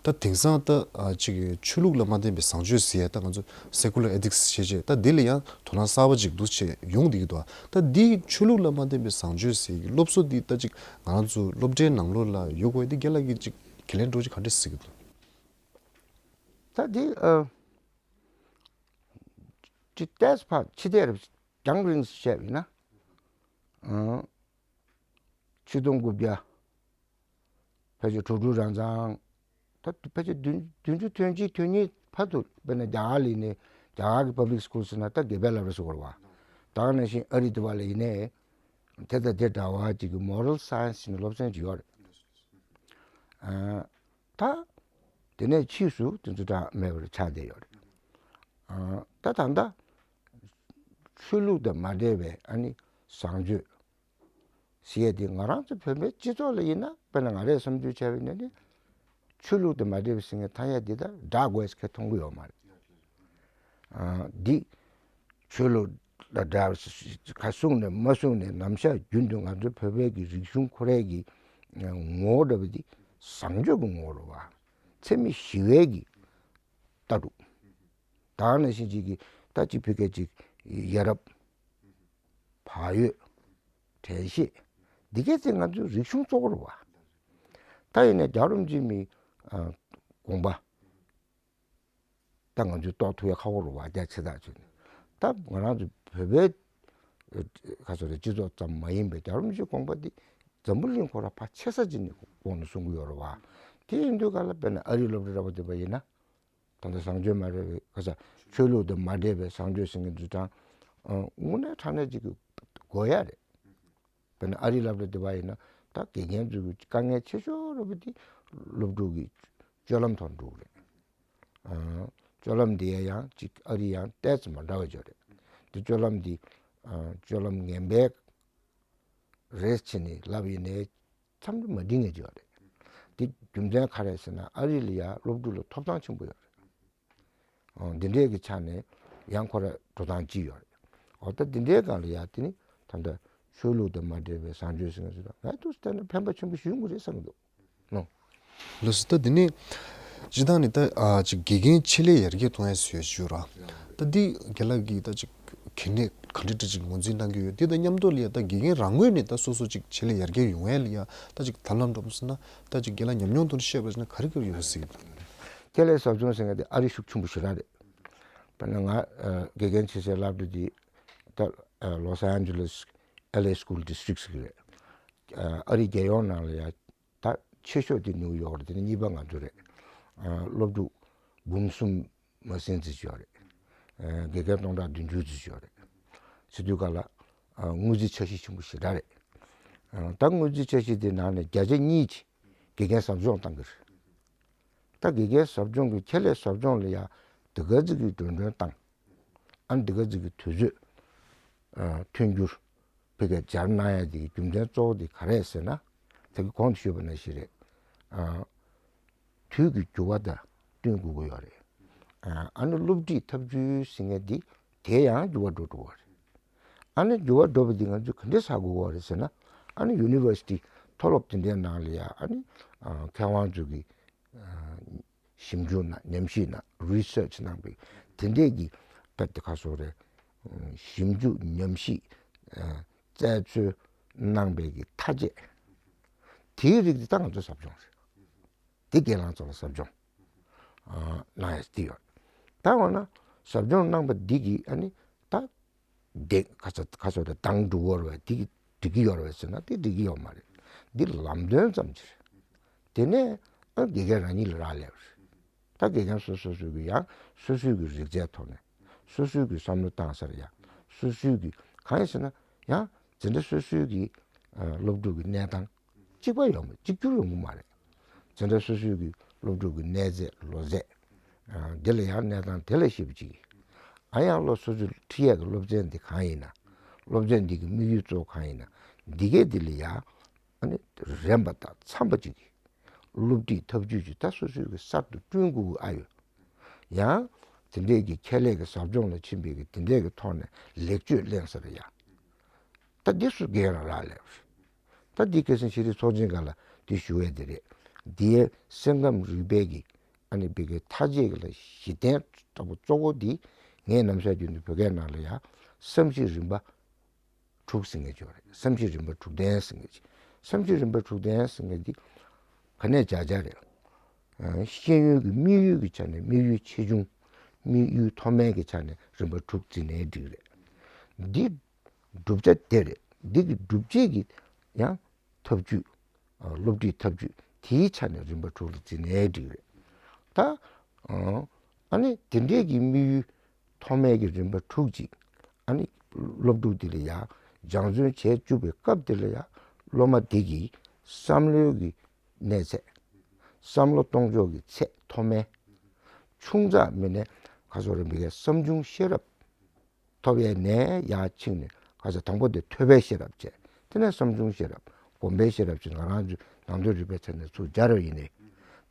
ད་དེང་སང་ད་ཨ་ཅིག་ཆོས་ལུགས་ལ་མ་བརྟེན་པའི་བཟང་སྤྱོད་ཟེར་ཡ། ད་ང་ཚོ་secular ethics ཞེས་བྱས། ད་འདི་ལ་ཡང་དོ་སྣང་གསར་པ་ཅིག་འདུག་བྱས་ཡོང་བསྡད་ཀྱི་འདུག་ད་འདི་ཆོས་ལུགས་ལ་མ་བརྟེན་པའི་བཟང་སྤྱོད་ཟེར་གྱི་སློབ་གསོ་འདི་ད་ཅིག་ང་རང་ཚོ་སློབ་གྲྭའི་ནང་ལོགས་ལ་ཡོད་དགོས་འདི་རྒན་ལགས་ཀྱིས་ཅིག་ག་ལན་འགྲོ་ཅིག་ག་འདྲ་གཟིགས་ཀྱི་འདུག་ད་འདི་ཨ་ཅིག་ཏེས་ཕ་ཕྱི་དེར་རྒྱང་རིང་བཤད་པ་ཡིན་ན། ཨ། ཆིག་སྟོང་དགུ་བརྒྱ་ཕལ་ཆེར་དྲུག་ཅུ་རང་ཙམ། ད་ཕལ་ཆེར་བདུན་བདུན་ཅུ་དོན་གཅིག་དོན་གཉིས་བར་དུ་དཔེར་ན་རྒྱ་གར་ལ་ཡིན་ནའི་རྒྱ་གར་གྱི་public schools ཟེར་ན་ད་དགེ་བའི་བསླབ་གྲྭ་ཟེར་དགོས་རེད་བ། ད་ག་ནང་བཞིན་ཨ་རི་དེ་བ་ལ་ཡིན་ནའི་དེ་དང་དེ་འདྲ་བ་ཅིག་གི་moral science ཟེར་ནས་སློབ་ཚན་ཅིག་ཡོད་རེད། ཨ། ད་དེ་ནས་ཕྱིས་སུ་དེ་ཚོ་འདྲ་མེད་པར་ཆགས་བསྡད་ཡོད་རེད། ཨ། ད་ད་ལྟ་ཆོས་ལུགས་དང་མ་འབྲེལ་བའི་ཨ་ནི་བཟང་སྤྱོད་ཟེར་ཡས་དེ་ང་རང་ཚོ་བོད་པའི་སྤྱི་ཚོགས་ལ་ཡིན་ན། དཔེར་ན་ང་རས་བསམ་ཚུལ་བྱས་པ་ཡིན་ན་ནི་ཆོས་ལུགས་དང་མ་འབྲེལ་བའི་ཟེར་མཁན་ཐ་སྙད་འདི་ད་འདྲ་དགོས་ཟེར་མཁན་མཐོང་གི་ཡོད་མ་རེད། ཨ། འདི་ཆོས་ལུགས་ལ་འདྲ་བ་ག་གསུངས་ནས་མ་གསུངས་ནས་ནམ་ཞག་རྒྱུན་དུ་ང་ཚོ་བོད་པའི་གི་རིག་གཞུང་ཁོ་རའི་གི་ངོ་བོ་འདྲ་བ་འདི་བཟང་སྤྱོད་ཀྱི་ངོ་བོ་རེད་བ། འཚེ་མེད་ཞི་བའི་གི་ལྟ་གྲུབ། ད་ག་ནང་བཞིན་ཅིག་གི་ད་ཅིག་ཕ་གི་ཅིག་ཡ་རབས། བག་ཡོད། དྲན་ཤེས། འདི་གས་ཚེ་ང་ཚོའི་རིག་གཞུང་གཙོ་བོ་རེད་བ། ད་ཡིན་ནའི་རྒྱལ་བ་རིན་པོ་ཆེའི་མི་ཨ་དགོངས་པ་ད་ང་ཚོས་རྟོགས་ཐུབ་ཡ་ཁག་པོ་རེད་བ། རྒྱ་ཆེ་ཐག་ཆོད་ནས། ད་ང་རང་ཚོ་བོད་པའི་ཁ་སོ་རེ་སྤྱི་ཚོགས་ཙམ་མ་ཡིན་པའི་རྒྱལ་བ་རིན་པོ་ཆེའི་དགོངས་པ་འདི་འཛམ་བུ་གླིང་ཁོ་ར་ཕར་ཆེ་ས་ཅིག་ནས་དགོངས་ནས་གསུང་གི་ཡོད་རེད་བ། དེ་ཡིན་དུས་ག་ལ་དཔེར་ན་ཨ་རིའི་སློབ་གྲྭ་འདྲ་བོ་བསྡད་པ་ཡིན་ན། ད་ལྟ་བཟང་སྤྱོད་མ་འདྲེས་པའི་ག་ས་ཆོས་ལུགས་དང་མ་འདྲེས་པའི་བཟང་སྤྱོད་ཟེར་མཁན་འདི་དང་། ཨ། དངོས་གནས་དྲང་གནས་ཅིག་གི་དགོས་ཡ་རེད། དཔེར་ན་ཨ་རིའི་སློབ་གྲྭ་དེ་བ་ཡིན་ན་ད་དགེ་རྒན་ཚོའི་དཀའ་ངལ་ཆེ་ཤོས་རེད་པ། དེ་སློབ་ཕྲུག་གི་སྤྱོད་ལམ་ཐོག་འགྲོ་གི་རེད། ཨ། སྤྱོད་ལམ་དེ་ཡང་ཅིག་ཨ་རི་ཡང་ཏོག་ཙམ་མ་འདྲ་བ་ཅིག་རེད། དེ་སྤྱོད་ལམ་དེ་ཨ་སྤྱོད་ལམ་ངན་པའི་རེད་ཟེར་ནས་ལབ་ཡིན་ནའི་འཚམས་འདྲི་མ་འགྲིག་མཁན་ཅིག་ཡོད་རེད། དེ་རྒྱུ་མཚན་ག་རེ་ཟེར་ན་ཨ་རི་ལ་ཡ་སློབ་ཕྲུག་ལ་ཐོབ་ཐང་ཆེན་པོ་ཡོད་རེད། ཨོ། འདི་འདྲའི་གི་ཆ་ནས་ཡང་ཁོ་ར་འགྲོ་སྟངས་ཅིག་ཡོད་རེད། འོ། ད་འདི་འདྲའི་སྒང་ལ་ཡ་དེ་ནི་ད་ལྟ་ ཆོས་ལུགས་དང་མ་འབྲེལ་བའི་བཟང་སྤྱོད་ཟེར་མཁན་ཟེར་ན་ང་ཚོ་བལྟས་ན་ཕན་པ་ཆེན་པོ་ཞིག་ཡོང་གི་རེད་བསམ་གྱི་འདུག་ནོ། ལགས་སོ། ད་འདི་ནས་སྤྱིར་བཏང་ནས་ད་ཨ་ཅིག་དགེ་རྒན་ཆེད་ལས་ཡར་རྒྱས་གཏོང་ཡ་ཟེར་ཡ་ཞུ་ར། ད་འདི་རྒན་ལགས་ཀྱིས་ད་ཅིག་གལ་གནད་ག་འདྲ་འདྲ་ཅིག་ངོས་འཛིན་གནང་གི་ཡོད། འདི་དང་མཉམ་དུ་ལ་ཡ་ད་དགེ་རྒན་རང་ངོས་ནས་ད་སོ་སོ་ཅིག་ཆེད་ལས་ཡར་རྒྱས་ཡོང་ཡ་ལ་ཡ་ད་ཅིག་ཐབས་ལམ་འདྲ་པོ་ཟེར་ན་ད་ཅིག་རྒན་ལགས་ཉམས་མྱོང་ཐོག་ནས་བཤད་པ་ཟེར་ན་ག་རེ་ག་རེ་ཡོད་ཟེར་གྱི་འདུག་ཁྱད་ལས་ཟབ་སྦྱོང་ཟེར་མཁན་དེ་ཨ་རི་ཤུགས་ཆེན་པོ་ཞེ་དྲག་རེད། དཔེར་ན་ང་ཨ་དགེ་རྒན་ཆེད་ཟེར་ལབ་དུས་དེ་ད་ཨ་ལོ་སི་ཨན་ཇེ་ལིས་ཨེལ་ཨེ་སི་ཁུལ་ཌི་སི་ཊྲིག་ཟེར་གྱི་རེད། ཨ་ཨ་རི་རྒྱལ་ཡོངས་ནང་ལ་ཡ་ད་ཆེ་ཤོས་དེ་ནིའུ་ཡོག་རེད། དེ་ནས་གཉིས་པ་ང་ཚོ་རེད། ཨ་སློབ་ཕྲུག་འབུམ་གསུམ་མ་ཟིན་ཙམ་ཅིག་ཡོད་རེད། ཨ་དགེ་རྒན་སྟོང་ཕྲག་བདུན་ཅུ་ཙམ་ཅིག་ཡོད་རེད། ཟེར་དུས་ག་ལ་ཨ་དངུལ་རྩིས་འཆར་གཞི་ཆེན་པོ་ཞེ་དྲག་རེད། ཨ་ད་དངུལ་རྩིས་འཆར་གཞི་དེ་ནང་ནས་བརྒྱ་ཆ་གཉིས་ཀྱིས་དགེ་རྒན་ཟབ་སྦྱོང་བཏང་གི་རེད། ད་དགེ་རྒན་ཟབ་སྦྱོང་གི་ཁྱད་ལས་ཟབ་སྦྱོང་ལ་ཡ་དེ་ག་ཚོད་ཀྱི་འགྲོ་གྲོན་བཏང་། ཨ་ནི་དེ་ག་ཚོད་ཀྱི་དུས་ཚོད་ཨ་ཐོན་རྒྱུར་ཕ་གིར་སྦྱར་གནང་ཡ་དེ་གི་རྒྱུ་མཚན་གཙོ་བོ་དེ་ག་རེ་རེད་ཟེར་ན། ད་གིན་གོང་དུ་ཞུས་པ་ནང་བཞིན་རེད། ཨ་དུས་ཀྱི་འགྱུར་བ་དང་བསྟུན་དགོས་ཀྱི་ཡོད་རེད། ཨ་ཨ་ནི་སློབ་ཁྲིད་ཐབས་ཇུས་ཟེར་མཁན་འདི་དེ་ཡང་འགྱུར་བ་འགྲོ་འགྲོ་བ་རེད། ཨ་ནི་འགྱུར་བ་འགྲོ་བ་འདི་ང་ཚོས་ག་འདྲས་བཟོ་དགོས་པ་རེད་ཟེར་ན། ཨ་ནི་ཡུ་ནི་ཝར་སི་ཊི་མཐོ་སློབ་དེ་འདྲའི་ནང་ལ་ཡ་ཨ་ནི་ཨ་མཁས་དབང་ཚོ་གིས་ཨ་ཞིབ་འཇུག་གནང་། ཉམས་ཞིབ་གནང་། རི་སར་ཆི་གནང་པའི་དེ་འདྲས་ཀྱི་ད་དེ་ག་སོགས་རེད། ཞིབ་འཇུག་ཉམས་ཞིབ་ཨ་རྩད་འཚོལ་གནང་པའི་གི་མཐའ་དཔྱད་དེའི་རིགས་དེ་ད་ང་ཚོ་ཟབ་སྦྱོང་རེད། དེ་རྒན་ལགས་ཚོ་ལ་ཟབ་སྦྱོང་ཨ་གནང་ཡ་དེ་ཡོད། ད་འོ་ན་ཟབ་སྦྱོང་གནང་པ་འདི་གིས་ཨ་ནི་ད་དེ་ག་ཚོད་ག་ཚོད་དེ་དང་འགྲུབ་ཡོད་རེད་པས། དེ་གིས་འགྲིག་གི་ཡོད་རེད་པས་ཟེར་ན་དེ་འགྲིག་གི་ཡོད་མ་རེད། འདི་ལམ་སྟོན་ཙམ་ཅིག་རེད། དེ་ནས་ཨ་དགེ་རྒན་རང་ཉིད་ལ་རག་ལས་པ་རེད། ད་དགེ་རྒན་སོ་སོ་སོ་གི་ཡང་སོ་སོའི་གི་རིག་རྩལ་ཐོག་ནས་སོ་སོའི་གི་བསམ་བློ་བཏང་ས་རེད། ཡང་སོ་སོའི་གི་གང་ཡིན་ཟེར་ན་ཡང་འཛིན་གྲྭ་སོ་སོའི་གི་ཨ་སློབ་ཕྲུག་གི་གནས་སྟངས་གཅིག་པ་ཡོང་མ། གཅིག་གྱུར་ཡོང་གི་མ་རེད། འཛིན་གྲྭ་སོ་སོའི་གི་སློབ་ཕྲུག་གི་གནས་ཚད་ལོ་ཚད་ཨ་དེ་ལ་ཡང་གནས་སྟངས་དེ་ལ་ཤེས་པ་གཅིག་གིས། ཨ་ཡང་སློབ་སོ་སོའི་ཁྲིད་ཡས་ཀྱི་སློབ་ཚན་འདི་གང་ཡིན་ན། སློབ་ཚན་འདི་གི་དམིགས་ཡུལ་གཙོ་བོ་གང་ཡིན་ན། འདི་གས་འདི་ལ་ཡང་ཨ་ནི་རན་པ་དང་འཚམ་པ་གཅིག་གིས་སློབ་ཁྲིད་ཐབས་ཇུས་ཅིག་ད་སོ་སོའི་གི་གསར་དུ་བསྐྲུན་དགོས་ཀྱི་ཨ་ཡོད། ཡང་དེ་འདྲས་ཀྱི་ཁྱད་ལས་ཀྱི་ཟབ་སྦྱོང་ལ་ཕྱིན་པའི་གི་དེ་འདྲས་ཀྱི་ཐོག་ནས་ལེགས་བཅོས་གླེང་ས་རེད་ཡ། ད་འདི་སུ་རྒན་རང་རག་ལས་པ་རེད། ད་འདི་ཁ་སང་ཤེས་རིག་ཚོགས་ཆེན་སྒང་ལ་འདི་ཞུ་བས་འདི་རེད། འདིའི་སེམས་ཁམས་རིག་པའི་གི་ཨ་ནི་བི་གའི་མཐའ་དཔྱད་ལ་གཞི་རྟེན་ལྟ་བུ་གཙོ་བོ་འདི་ངས་ནམ་ཞག་རྒྱུན་དུ་བོད་སྐད་ནང་ལ་ཡ་བསམ་གཞིག་རིམ་པ་དྲུག་ཟེར་མཁན་ཅིག་ཡོད་རེད། བསམ་གཞིག་རིམ་པ་དྲུག་ལྡན་ཟེར་མཁན་ཅིག་བསམ་གཞིག་རིམ་པ་དྲུག་ལྡན་ཟེར་མཁན་འདི་ག་ནས་བྱ་བྱ་རེད། ཨ་ཤེས་ཡོན་གྱི་དམིགས་ཡུལ་གྱི་ཆ་ནས་དམིགས་ཡུལ་ཆེ་ཆུང་། དམིགས་ཡུལ་མཐོ་དམན་གྱི་ཆ་ནས་རིམ་པ་དྲུག་བརྩིས་ནའི་འགྲིག་རེད། འདི་བསྒྲུབ་བྱ་དེ་རེད། འདི་གི་སྒྲུབ་བྱེད་ཀྱི་ཡང་ཐབས་ཇུས། ཨ་སློབ་ཁྲིད་ཐབས་ཇུས་དེའི་ཆ་ནས་རིམ་པ་དྲུག་ལ་བརྩིས་ནའི་འགྲིག་རེད། ད་ཨ་ཨ་ནི་དེ་འདྲའི་གི་དམིགས་ཡུལ་མཐོ་དམན་གྱི་རིམ་པ་དྲུག་ཅིག་ཨ་ནི་སློབ་ཕྲུག་དེ་ལ་ཡ་སྦྱང་བརྩོན་བྱེད་བཅུག་པའི་སྐབས་དེ་ལ་ཡ་སློབ་མ་དེ་གི་བསམ་བློའི་གི་གནས་ཚད། བསམ་བློ་གཏོང་ཕྱོགས་ཀྱི་ཚད་མཐོ་དམན། ཆུང་ཙག་མིན་ནས་ག་སོགས་རིམ་པའི་བསམ་བྱུང་ཤེས་རབ་ཐོབ་ཡས་ནས་ཡར་ཕྱིན་ནས་ག་ཚོད་དང་པོ་དེ་ཐོས་པའི་ཤེས་རབ་བྱས། དེ་ནས་བསམ་བྱུང་ཤེས་རབ། སྒོམ་པའི་ཤེས་རབ་བྱས། ང་རང་ཚོའི་ནང་དོན་རིག་པའི་ཚད་ནས་ཚུར་སྦྱར་བ་ཡིན་ནའི།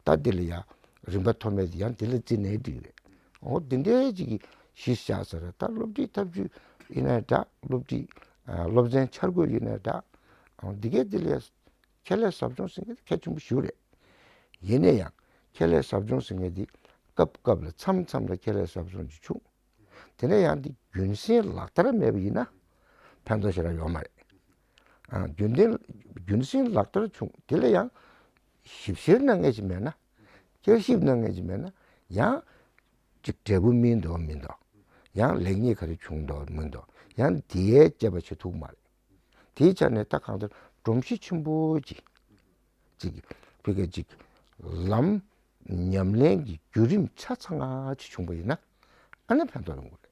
ད་འདི་ལ་ཡང་རིམ་པ་མཐོ་དམན་དེ་ཡང་འདི་ལ་བརྩིས་ནའི་འགྲིག་རེད། འོ་འདི་འདྲའི་ཅིག་གི་གཞི་བཞག་ས་རེད། ད་སློབ་ཁྲིད་ཐབས་ཇུས་ཡིན་ནའི་འདྲ། སློབ་ཁྲིད་ཨ་སློབ་ཚན་འཆར་འགོད་ཡིན་ནའི་འདྲ། འོ་འདི་གས་འདི་ལ་ཡང་ཁྱད་ལས་ཟབ་སྦྱོང་ཟེར་མཁན་དེ་གལ་ཆེན་པོ་ཞིག་རེད། ཡིན་ན་ཡང་ཁྱད་ལས་ཟབ་སྦྱོང་ཟེར་མཁན་དེ་སྐབས་སྐབས་ལ་མཚམས་མཚམས་ལ་ཁྱད་ལས་ཟབ་སྦྱོང་ཅིག་བྱུང་། དེ་ནས་ཡང་འདི་རྒྱུན་སྲིང་ལག་བསྟར་མེད་པ་ཡིན་ན་ཕན་ཐོགས་ཞེ་དྲག་ཡོད་མ་རེད། ཨ་རྒྱུན་ལྡན་རྒྱུན་སྲིང་ལག་བསྟར་བྱུང་། དེ་ལ་ཡང་ཞིབ་བཤེར་གནང་མཁན་ཅིག་མེད་ན། བསྐྱར་ཞིབ་གནང་མཁན་ཅིག་མེད་ན་ཡང་ཅིག་འབྲས་བུ་སྨིན་འདུག་མི་འདུག་ཡང་ལེགས་ཉེས་ག་རེ་བྱུང་འདུག་མི་འདུག་ཡང་དེའི་དཔྱད་པ་བྱེད་ཐུབ་མ་རེད། དེའི་ཆ་ནས་ད་གང་ལྟར་སྒྲོམ་གཞི་ཆེན་པོ་ཅིག་ཅིག་ཕ་གི་ཅིག་ལམ་ཉམས་ལེན་གྱི་བརྒྱུད་རིམ་ཆ་ཚང་ཅིག་བྱུང་པ་ཡིན་ན་ཨ་ནི་ཕན་ཐོགས་ཡོང་གི་རེད་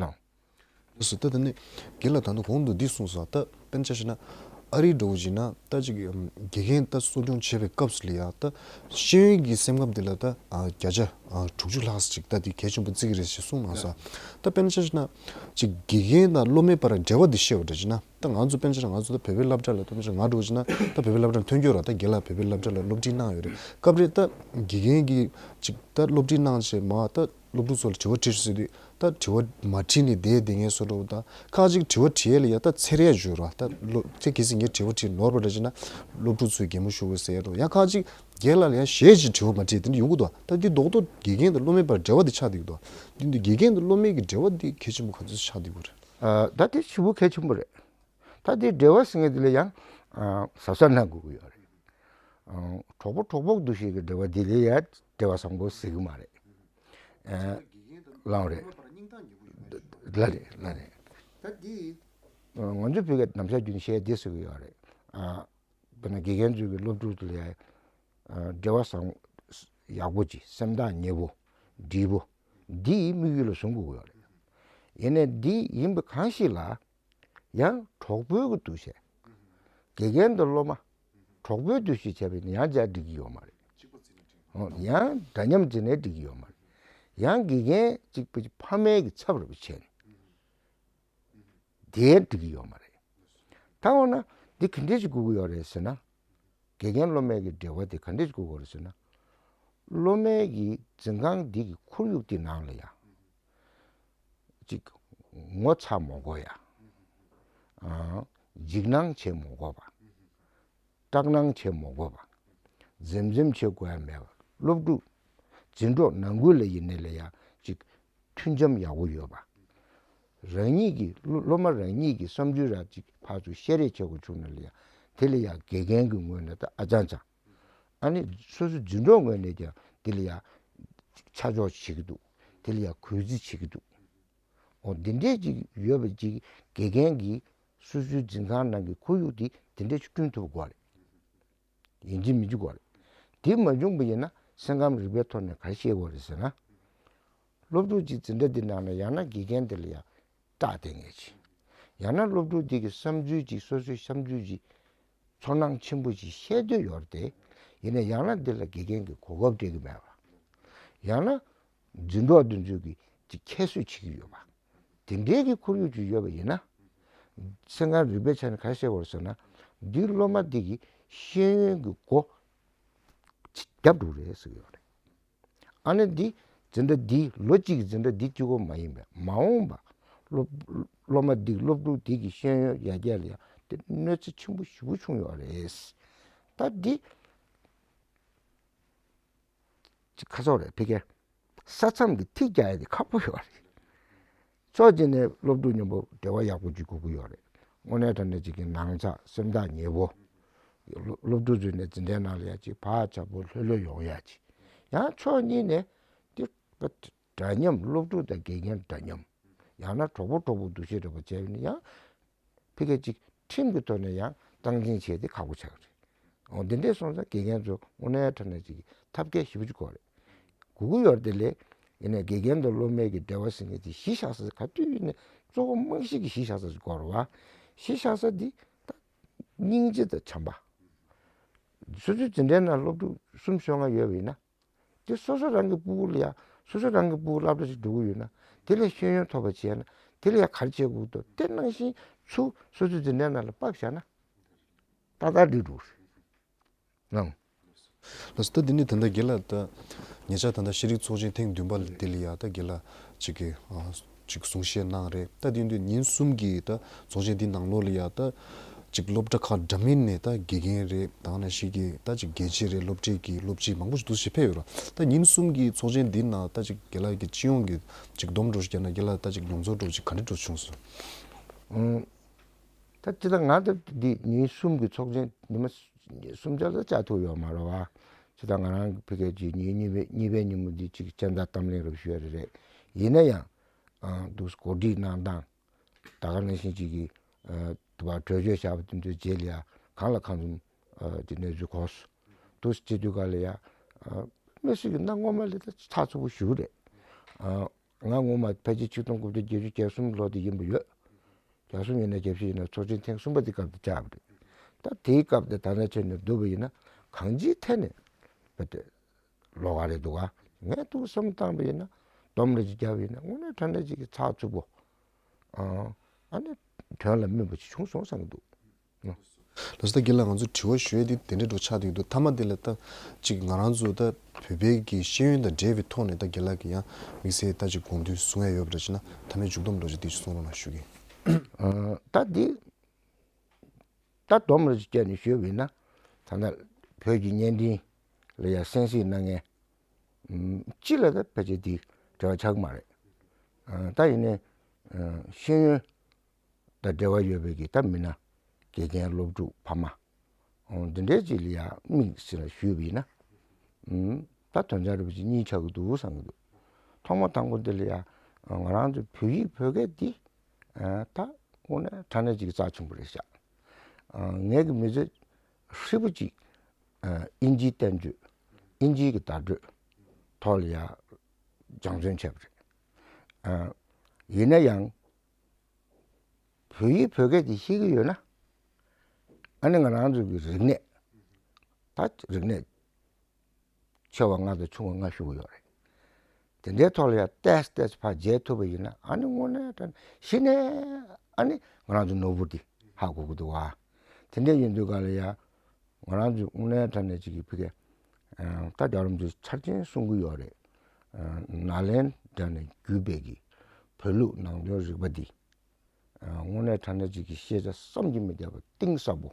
ལགས། ལགས་སོ། ད་དེ་ནས་རྒན་ལགས་ད་ལྟ་གོང་དུ་འདི་གསུངས་སོང་། ད་དཔེར་ན་ཆ་བཞག་ན་ཨ་རི་འདྲ་བོ་ཞིག་ན་ད་ཅིག་དགེ་རྒན་ད་གསོ་སྐྱོང་བྱེད་པའི་སྐབས་སུ་ལ་ཡ་ད་ཤེས་ཡོན་གྱི་སེམས་ཁམས་དེ་ལ་ད་བརྒྱ་ཆ་དྲུག་ཅུ་ལྷག་ཅིག་ད་དེ་གལ་ཆེན་པོ་བརྩི་གི་རེད་ཞེས་གསུངས་གནང་སོང་། ད་དཔེར་ན་ཆ་བཞག་ན་ཅིག་དགེ་རྒན་དང་སློབ་མའི་བར་འབྲེལ་བ་འདི་བཤད་པ་འདྲ་ཅིག་ན། ད་ང་ཚོ་དཔེར་ན་ཆ་བཞག་ན་ང་ཚོ་ད་བོད་པའི་སློབ་གྲྭ་ལ་ད་དཔེར་ན་ཆ་བཞག་ང་འདྲ་བོ་ཅིག་ན་ད་བོད་པའི་སློབ་གྲྭ་ཐོན་རྒྱུ་ར། ད་རྒན་ལགས་བོད་པའི་སློབ་གྲྭ་ལ་སློབ་ཁྲིད་གནང་ཡོད་རེད། སྐབས་རེ་ད་དགེ་རྒན་གྱིས་ཅིག་ད་སློབ་ཁྲིད་གནང་བྱས་མ་ད་སློབ་ཕྲུག་ཚོ་ལ་དྲི་བ་དྲིས་ཟེར་དུས་ ད་དྲི་བ་མ་དྲིས་ནས་བསྡད་བསྡད་མཁན་བཟོ་འདྲ་བོ་དང་། ཁ་ཅིག་དྲི་བ་དྲིས་ཡས་ལ་ཡ་ད་ཚེར་ཡས་བརྗོད་ར། ད་ལོ་ཚེ་གལ་སྲིད་ངས་དྲི་བ་དྲིས་ནོར་བ་འདྲ་བྱས་ན་སློབ་ཕྲུག་ཚོས་གད་མོ་ཤོར་དགོས་ཟེར་ཡས་འགྲོ། ཡང་ཁ་ཅིག་རྒན་ལགས་ལ་ཡང་ཞེ་ཅིག་དྲི་བ་མ་དྲིས་དེ་འདྲ་ཡོང་གི་འདུག་ད་འདི་རྡོག་རྡོག་དགེ་རྒན་དང་སློབ་མའི་བར་འབྲེལ་བ་འདི་ཆགས་བསྡད་ཀྱི་འདུག་འདི་འདི་དགེ་རྒན་དང་སློབ་མའི་གི་འབྲེལ་བ་འདི་གལ་ཆེན་པོ་ག་ཚོད་ཆགས་བསྡད་ཀྱི་རེད། ཨ། ད་དེ་ཞེ་པོ་གལ་ཆེན་པོ་རེད། ད་དེ་འབྲེལ་བ་ཟེར་མཁན་དེ་ལ་ཡང་ཨ་གཟབ་གཟབ་གནང་དགོས་ཀྱི་ཡོད་རེད། ཨ། གྲོགས་པོ་གྲོགས་པོ་འདུ་ཤེས་ཀྱི་འབྲེལ་བ་དེ་ལ་ཡང་འབྲེལ་བ་བཟང་པོ་ཟེར་གྱི་མ་རེད། ཨ། ལགས་རེད། ལགས་རེད། ལགས་རེད། ད་དེ་ང་ཚོ་བོད་སྐད་ནམ་ཞག་རྒྱུན་བཤད་བསྡད་ཟེར་གྱི་ཡོད་རེད། ཨ། དཔེར་ན་དགེ་རྒན་ཚོས་ཀྱི་སློབ་ཕྲུག་དེ་ལ་ཡང་ཨ་འབྲེལ་བ་བཟང་ཡག་པོ་ཅིག་སེམས་ཐག་ཉེ་པོ་འདྲིས་པོ་འདི་དམིགས་ཡུལ་ལ་བཟུང་དགོས་ཀྱི་ཡོད་རེད། ཡིན་ནའི་འདི་ཡིན་པ་གང་ཞིག་ལ་ཡང་གྲོགས་པོའི་གི་འདུ་ཤེས། དགེ་རྒན་དང་སློབ་མ་གྲོགས་པོའི་འདུ་ཤེས་བྱས་པ་ཡིན་ན་ཡང་བཅར་འགྲིག་གི་ཡོད་མ་རེད། ཨོ། ཡང་འདྲ་མཉམ་བྱས་ནས་འགྲིག་གི་ཡོད་མ་རེད། ཡང་དགེ་རྒན་གཅིག་པུ་ཕ་མའི་གི་ཚབ་རེད་པ་བྱས་ནས། དེ་འགྲིག་གི་ཡོད་མ་རེད། ད་འོ་ན་འདི་ག་འདྲས་ཅིག་དགོས་ཀྱི་ཡོད་རེད་ཟེར་ན། དགེ་རྒན་སློབ་མའི་གི་འབྲེལ་བ་དེ་ག་འདྲས་ཅིག་དགོས་ཀྱི་ཡོད་རེད་ཟེར་ན། སློབ་མའི་གི་འཛིན་ཁང་འདི་གི་ཁོར་ཡུག་འདི་ནང་ལ་ཡ། ཅིག་ངོ་ཚ་མ་དགོས་ཡ། ཨ། འཇིགས་སྣང་བྱེད་མ་དགོས་པ། སྐྲག་སྣང་བྱེད་མ་དགོས་པ། འཛེམ་འཛེམ་བྱེད་དགོས་ཡ་མེད་པ། སློབ་ཕྲུག་འཛིན་གྲོགས་ནང་ཁུལ་ལ་ཡིན་ནའི་ལ་ཡ་ཅིག་མཐུན་འཇམ་ཡག་པོ་ཡོད་པ། རང་ཉིད་ཀྱི་སློབ་སློབ་མ་རང་ཉིད་ཀྱི་བསམ་ཚུལ་ར་ཅིག་ཕར་ཚུར་བཤད་རེས་བྱེད་དགོས་བྱུང་ན་ལ་ཡ་དེ་ལ་ཡ་དགེ་རྒན་གྱི་ངོས་ནས་ད་ཨ་ཅང་ཅང་། ཨ་ནི་སོ་སོའི་འཛིན་གྲོགས་ངོས་ནས་ཀྱང་དེ་ལ་ཡ་ཆ་འཇོག་བྱེད་ཀྱི་འདུག་དེ་ལ་ཡ་གུས་བརྩི་བྱེད་ཀྱི་འདུག་འོ་འདི་འདྲས་ཅིག་ཡོད་པ་ཅིག་དགེ་རྒན་གྱིས་སོ་སོའི་འཛིན་ཁང་ནང་གི་ཁོར་ཡུག་དེ་དེ་འདྲས་ཅིག་བསྐྲུན་ཐུབ་དགོས་རེད། ཡིན་གཅིག་མིན་གཅིག་དགོས་རེད། དེ་མ་བྱུང་བ་ཡིན་ན་སེམས་ཁམས་རིག་པའི་ཐོག་ནས་ག་རེ་བཤད་དགོས་རེད་ཟེར་ན། སློབ་ཕྲུག་ཅིག་འཛིན་གྲྭ་འདི་ནང་ན་ཡང་ན་དགེ་རྒན་དེ་ལ་ཡང་སྐྲག་བསྡད་མཁན་ཅིག་ཡང་ན་སློབ་ཕྲུག་འདི་གི་བསམ་ཚུལ་ཅིག་སོ་སོའི་བསམ་ཚུལ་ཅིག་ཚོར་སྣང་ཆེན་པོ་ཅིག་བཤད་འདོད་ཡོད་རེད་དེ། ཡིན་ན་ཡང་ན་འདི་ལ་དགེ་རྒན་གྱི་གོ་སྐབས་སྤྲད་ཀྱི་མེད་པ། ཡང་ན་འཛིན་གྲོགས་འདི་ཚོས་ཀྱི་ཅིག་ཁྱད་གསོད་བྱེད་ཀྱི་ཡོད་པ། དེ་འདྲའི་གི་ཁོར་ཡུག་ཅིག་ཡོད་པ་ཡིན་ན། སེམས་ཁམས་རིག་པའི་ཆ་ནས་ག་རེ་བཤད་དགོས་རེད་ཟེར་ན། འདིའི་སློབ་མ་འདི་གི་ཤེས་ཡོན་གྱི་སྒོ་ཅིག་བརྒྱབ་འགྲོ་རེད་ཟེར་གྱི་ཡོད་རེད། ཨ་ནི་འདི་འཛིན་གྲྭ་འདི་ལོ་གཅིག་གི་འཛིན་གྲྭ་འདི་གཅིག་པོ་མ་ཡིན་པས་མ་འོངས་པ་སློབ་སློབ་མ་འདི་སློབ་ཕྲུག་འདི་གི་ཤེས་ཡོན་ཡར་རྒྱས་ལ་ཡང་དེ་གནོད་འཚེ་ཆེན་པོ་ཞེ་པོ་བྱུང་ཡོད་རེད། ད་འདི་ཅིག་ཁ་སོག་རེད་ཕི་ཀེ། ས་མཚམས་ཀྱི་ཐིག་རྒྱག་ཡ་དེ་ཁག་པོ་ཡོད་རེད། ཕྱོགས་གཅིག་ནས་སློབ་ཕྲུག་མཉམ་པོ་འབྲེལ་བ་ཡག་པོ་ཅིག་དགོས་ཀྱི་ཡོད་རེད། དངོས་གནས་དྲང་གནས་ཅིག་གི་ནང་ཆ་སེམས་ཐག་ཉེ་པོ། སློབ་སློབ་ཕྲུག་ཚོས་ནས་འཛིན་གྲྭའི་ནང་ལ་ཡ་ཅིག་བག་ཆགས་པོ་ལྷོད་ལྷོད་ཡོང་ཡ་ཅིག་ཡང་ཕྱོགས་གཉིས་ནས་དེ་འདྲ་མཉམ་སློབ་ཕྲུག་དང་དགེ་རྒན་འདྲ་མཉམ། ཡང་ན་གྲོགས་པོ་གྲོགས་པོ་འདུ་ཤེས་འདྲ་པོ་བྱས་ཡོད་ན་ཡང་། ཕི་ཀེ་ཅིག་ཁྲིམས་ཀྱི་ཐོག་ནས་ཡང་སྟངས་འཛིན་བྱས་ཏེ་ཁག་པོ་ཆགས་ཀྱི་རེད། འོ་འདི་འདྲས་སོང་ཙང་དགེ་རྒན་ཚོ་དངོས་གནས་དྲང་གནས་ཅིག་གི་ཐབས་མཁས་ཞེ་པོ་ཅིག་དགོས་རེད། དགོས་ཀྱི་ཡོད་རེད་དེ་ལས། ཡིན་ནའི་དགེ་རྒན་དང་སློབ་མའི་གི་འབྲེལ་བ་ཟེར་མཁན་དེ་གཞི་བཞག་ས་ག་དུས་ཡིན་ནའི་གཙོ་བོ་རྨང་གཞི་གི་གཞི་བཞག་ས་ཞིག་དགོས་རེད་བ། གཞི་བཞག་ས་འདི་ད་སྙིང་རྗེ་དང་བྱམས་པ། སོ་སོའི་འཛིན་གྲྭའི་ནང་སློབ་ཕྲུག་གསུམ་བཞི་ལྔ་ཡོད་པ་ཡིན་ན། དེ་སོ་སོ་རང་གི་སྤུ་གུ་ལ་ཡ། སོ་སོ་རང་གི་སྤུ་གུ་སློབ་གྲྭ་ཞིག་འགྲོ་གི་ཡོད་ན། དེ་ལ་ཤེས་ཡོན་ཐོབ་པ་བྱས་ན། དེ་ལ་ཡ་ག་རེ་བྱེད་དགོས་འདུག་དེ་ནང་བཞིན་ཚུར་སོ་སོའི་འཛིན་གྲྭའི་ནང་ལ་དཔག་བཞག་ན། ཏག་ཏག་འགྲིག་འགྲོ་གི་རེད། ལགས་སོ། ད་འདི་ནི་ད་ལྟ་རྒན་ལགས་ད་ཉེ་ཆར་ད་ལྟ་ཤེས་རིག་ཚོགས་ཆེན་ཐེངས་བདུན་པ་འདི་ལ་ཡ་ད་རྒན་ལགས་ཅིག་གིས་ཨ་ཅིག་གསུང་བཤད་གནང་རེད། ད་དེ་དུས་ཉིན་གསུམ་གྱི་ད་ཚོགས་ཆེན་འདི་ནང་ལོགས་ལ་ཡ་ད་ཅིག་སློབ་གྲྭ་ཁག་འདྲ་མིན་ནས་ད་དགེ་རྒན་རེད། ད་ནང་བཞིན་གྱི་ད་ཅིག་དགེ་ཆེ་རེད། སློབ་གྲྭའི་གི་སློབ་སྤྱི་མང་པོ་ཞིག་འདུ་ཞིག་ཕེབས་ཡོད་ར། ད་ཉིན་གསུམ་གྱི་ཚོགས་ཆེན་འདི་ནང་ད་ཅིག་རྒན་ལགས་ཀྱི་སྤྱི་ཡོངས་ཀྱི་ཅིག་སྡོམ་འགྲོ་ཞིག་བརྒྱབ་ན་རྒན་ལགས་ད་ཅིག་མྱོང་ཚོར་འདྲ་ཅིག་ག་འདྲ་འདྲ་བྱུང་སོང་། ཨང་། ད་ཅི་ད་ང་ད་འདི་ཉིན་གསུམ་གྱི་ཚོགས་ཆེན་ཉི་མ་གསུམ་ཆར་ད་བཅར་ཐུབ་ཡོད་མ་རེད་བ། ཅི་ད་ང་རང་གི་ཕ་གིར་ཅིག་ཉིན་གཉིས་པའི་གཉིས་པའི་ཉིན་མོ་འདི་ཅིག་སྤྱན་བསྟར་གཏམ་གླེང་རབ་ཞུ་ཡ་རེད། རེད། ཡིན་ན་ཡང་། ཨང་། འདུག་གོ་སྒྲིག་གནང་སྟངས། ད་ག་ནང་བཞིན་ཅིག་གི། ཨ། དུ་བ་གྲོས་ཆོད་བཞག་པ་དེ་ཚོའི་རྗེས་ལ་ཡ་གང་ལ་གང་འཚམ། ཨ། ཅིག་གནས་ཚུལ་གོ་སོང་། འདུག་སེ་བྱེད་དུས་ག་ལ་ཡ། ཨ། དམིགས་བསལ་གྱི་གནའ་སྔོན་མ་ལས་ད་ཚགས་ཚུད་པོ་ཞེ་པོ་རེད། ཨ། ང་ངོ་མ་ཕལ་ཆེར་ཆིག་སྟོང་དགུ་བརྒྱ་བརྒྱད་ཅུ་གྱ་གསུམ་ལོ་དེ་ཡིན་པ་ཡོད། གྱ་གསུམ་ཡིན་ན་གྱ་བཞི་ཡིན་ན་ཚོགས་ཆེན་ཐེངས་གསུམ་པ་དེ་སྐབས་དེ་བཅར་བ་རེད། ད་དེའི་སྐབས་དེ་ད་ལྟ་བྱས་ནས་བསྡུར་བ་ཡིན་ན་གང་ཅིའི་ཐད་ནས་བ་དེ་ལོགས་ཀ་རེད་འདུག་ག་ངས་ཐུགས་བསམ་བཏང་བ་ཡིན་ན་སྡོམ་རེ་ཅིག་བརྒྱབ་པ་ཡིན་ན་དངོས་གནས་དྲང་གནས་ཅིག་གི་ཚགས་ཚུད་པོ། ཨ་ནི་དོན་ལ་སྨིན་པ་ཅིག་བྱུང་སོང་བསམ་གྱི་འདུག་ལགས་ ད་ལྟ་རྒན་ལགས་ང་ཚོས་དྲི་བ་ཞུ་ཡས་དེ་དེ་འདྲའི་འགྲོ་ཆགས་བསྡད་ཀྱི་འདུག་མཐའ་མ་དེ་ལ་ད་ཅིག་ང་རང་ཚོ་ད་བོད་པའི་གི་ཤེས་ཡོན་དང་འབྲེལ་བའི་ཐོག་ནས་ད་རྒན་ལགས་ཀྱིས་ཡང་དམིགས་བསལ་ད་ཅིག་དགོངས་དོན་གསུང་ཡས་ཡོད་པ་འདྲ་ཞིག་ན་མཐའ་མའི་མཇུག་བསྡོམས་འདྲ་ཞིག་དེ་ཅིག་གསུང་རོགས་གནང་ཞུ་གི། ཨ། ད་འདི་ད་སྡོམ་རེ་ཞིག་བསྐྱལ་ནས་ཞུས་པ་ཡིན་ན། ད་ལྟ་བོད་ཀྱི་བརྙན་འཕྲིན་ལ་ཡང་གསན་གཟིགས་གནང་མཁན་སྤྱི་ལ་ད་ཕལ་ཆེར་འདི་འབྲེལ་བ་ཆགས་ཀྱི་མ་རེད། ཨ། ད་ཡིན་ནའི་ཤེས་ཡོན་དང་འབྲེལ་བ་ཡོད་པའི་གི་ད་མི་སྣ། དགེ་རྒན་སློབ་ཕྲུག་ཕ་མ། འོ་འདི་འདྲའི་ཅིག་ལ་ཡང་དམིགས་བསལ་ལ་ཞུས་པ་ཡིན་ན། ཨུམ། ད་དོན་ཚན་རེ་བ་ཅིག་གཉིས་ཆགས་ཀྱི་འདུག་བསམ་གྱི་འདུག་ཐོག་མ་དང་པོ་འདི་ལ་ཡང་ང་རང་ཚོ་བོད་ཡིག་བོད་སྐད་འདི། ཨ། ད་དངོས་གནས་དྲང་གནས་ཅིག་རྩ་ཆེན་པོ་རེད་ཤག་ཨ། ངེད་ཀྱི་མི་ཚེ་ཧྲིལ་པོ་ཅིག་ཨ། ཨིན་ཇིའི་བསྟན་བཅོས། ཨིན་ཇིའི་གི་བརྡ་སྤྲོད་ཐོག་ལ་ཡང་སྦྱང་བརྩོན་བྱས་པ་རེད། ཨ། ཡིན་ན་ཡང་། བོད་ཡིག་བོད་སྐད་དེ་ཤེས་ཀྱི་ཡོད་ན། ཨ་ནི་ང་རང་ཚོ་གི་རིག་གནས། ད་རིག་གནས་ཆེ་བ་ལྔ་དང་ཆུང་བ་ལྔ་ཞུ་གི་ཡོད་རེད། དེ་འདྲའི་ཐོག་ལ་ཡང་ཏོག་ཙམ་ཏོག་ཙམ་ཕར་མཇལ་ཐུབ་པ་ཡིན་ན། ཨ་ནི་དངོས་གནས་དྲང་གནས་གཞི་ནས་ཨ་ནི་ང་རང་ཚོ་ནོར་བུ་འདི་ཧ་གོ་གི་འདུག་བ། དེ་འདྲ་ཡིན་དུས་ག་ལ་ཡང་ང་རང་ཚོ་དངོས་གནས་དྲང་གནས་ཅིག་གི་ཕ་གི། ཨ། ད་རྒྱལ་བ་རིན་པོ་ཆེས་ཆ་རྐྱེན་གསུང་གི་ཡོད་རེད། ཨ། ནཱ་ལེནྡྲ་ནས་བརྒྱུད་པའི་གི་བོད་ལུགས་ནང་དོན་རིག་པ་འདི། ཨ། དངོས་གནས་དྲང་གནས་ཅིག་གི་ཤེས་བྱ་བསམ་གྱིས་མི་ཁྱབ་པ་གཏིང་ཟབ་པོ།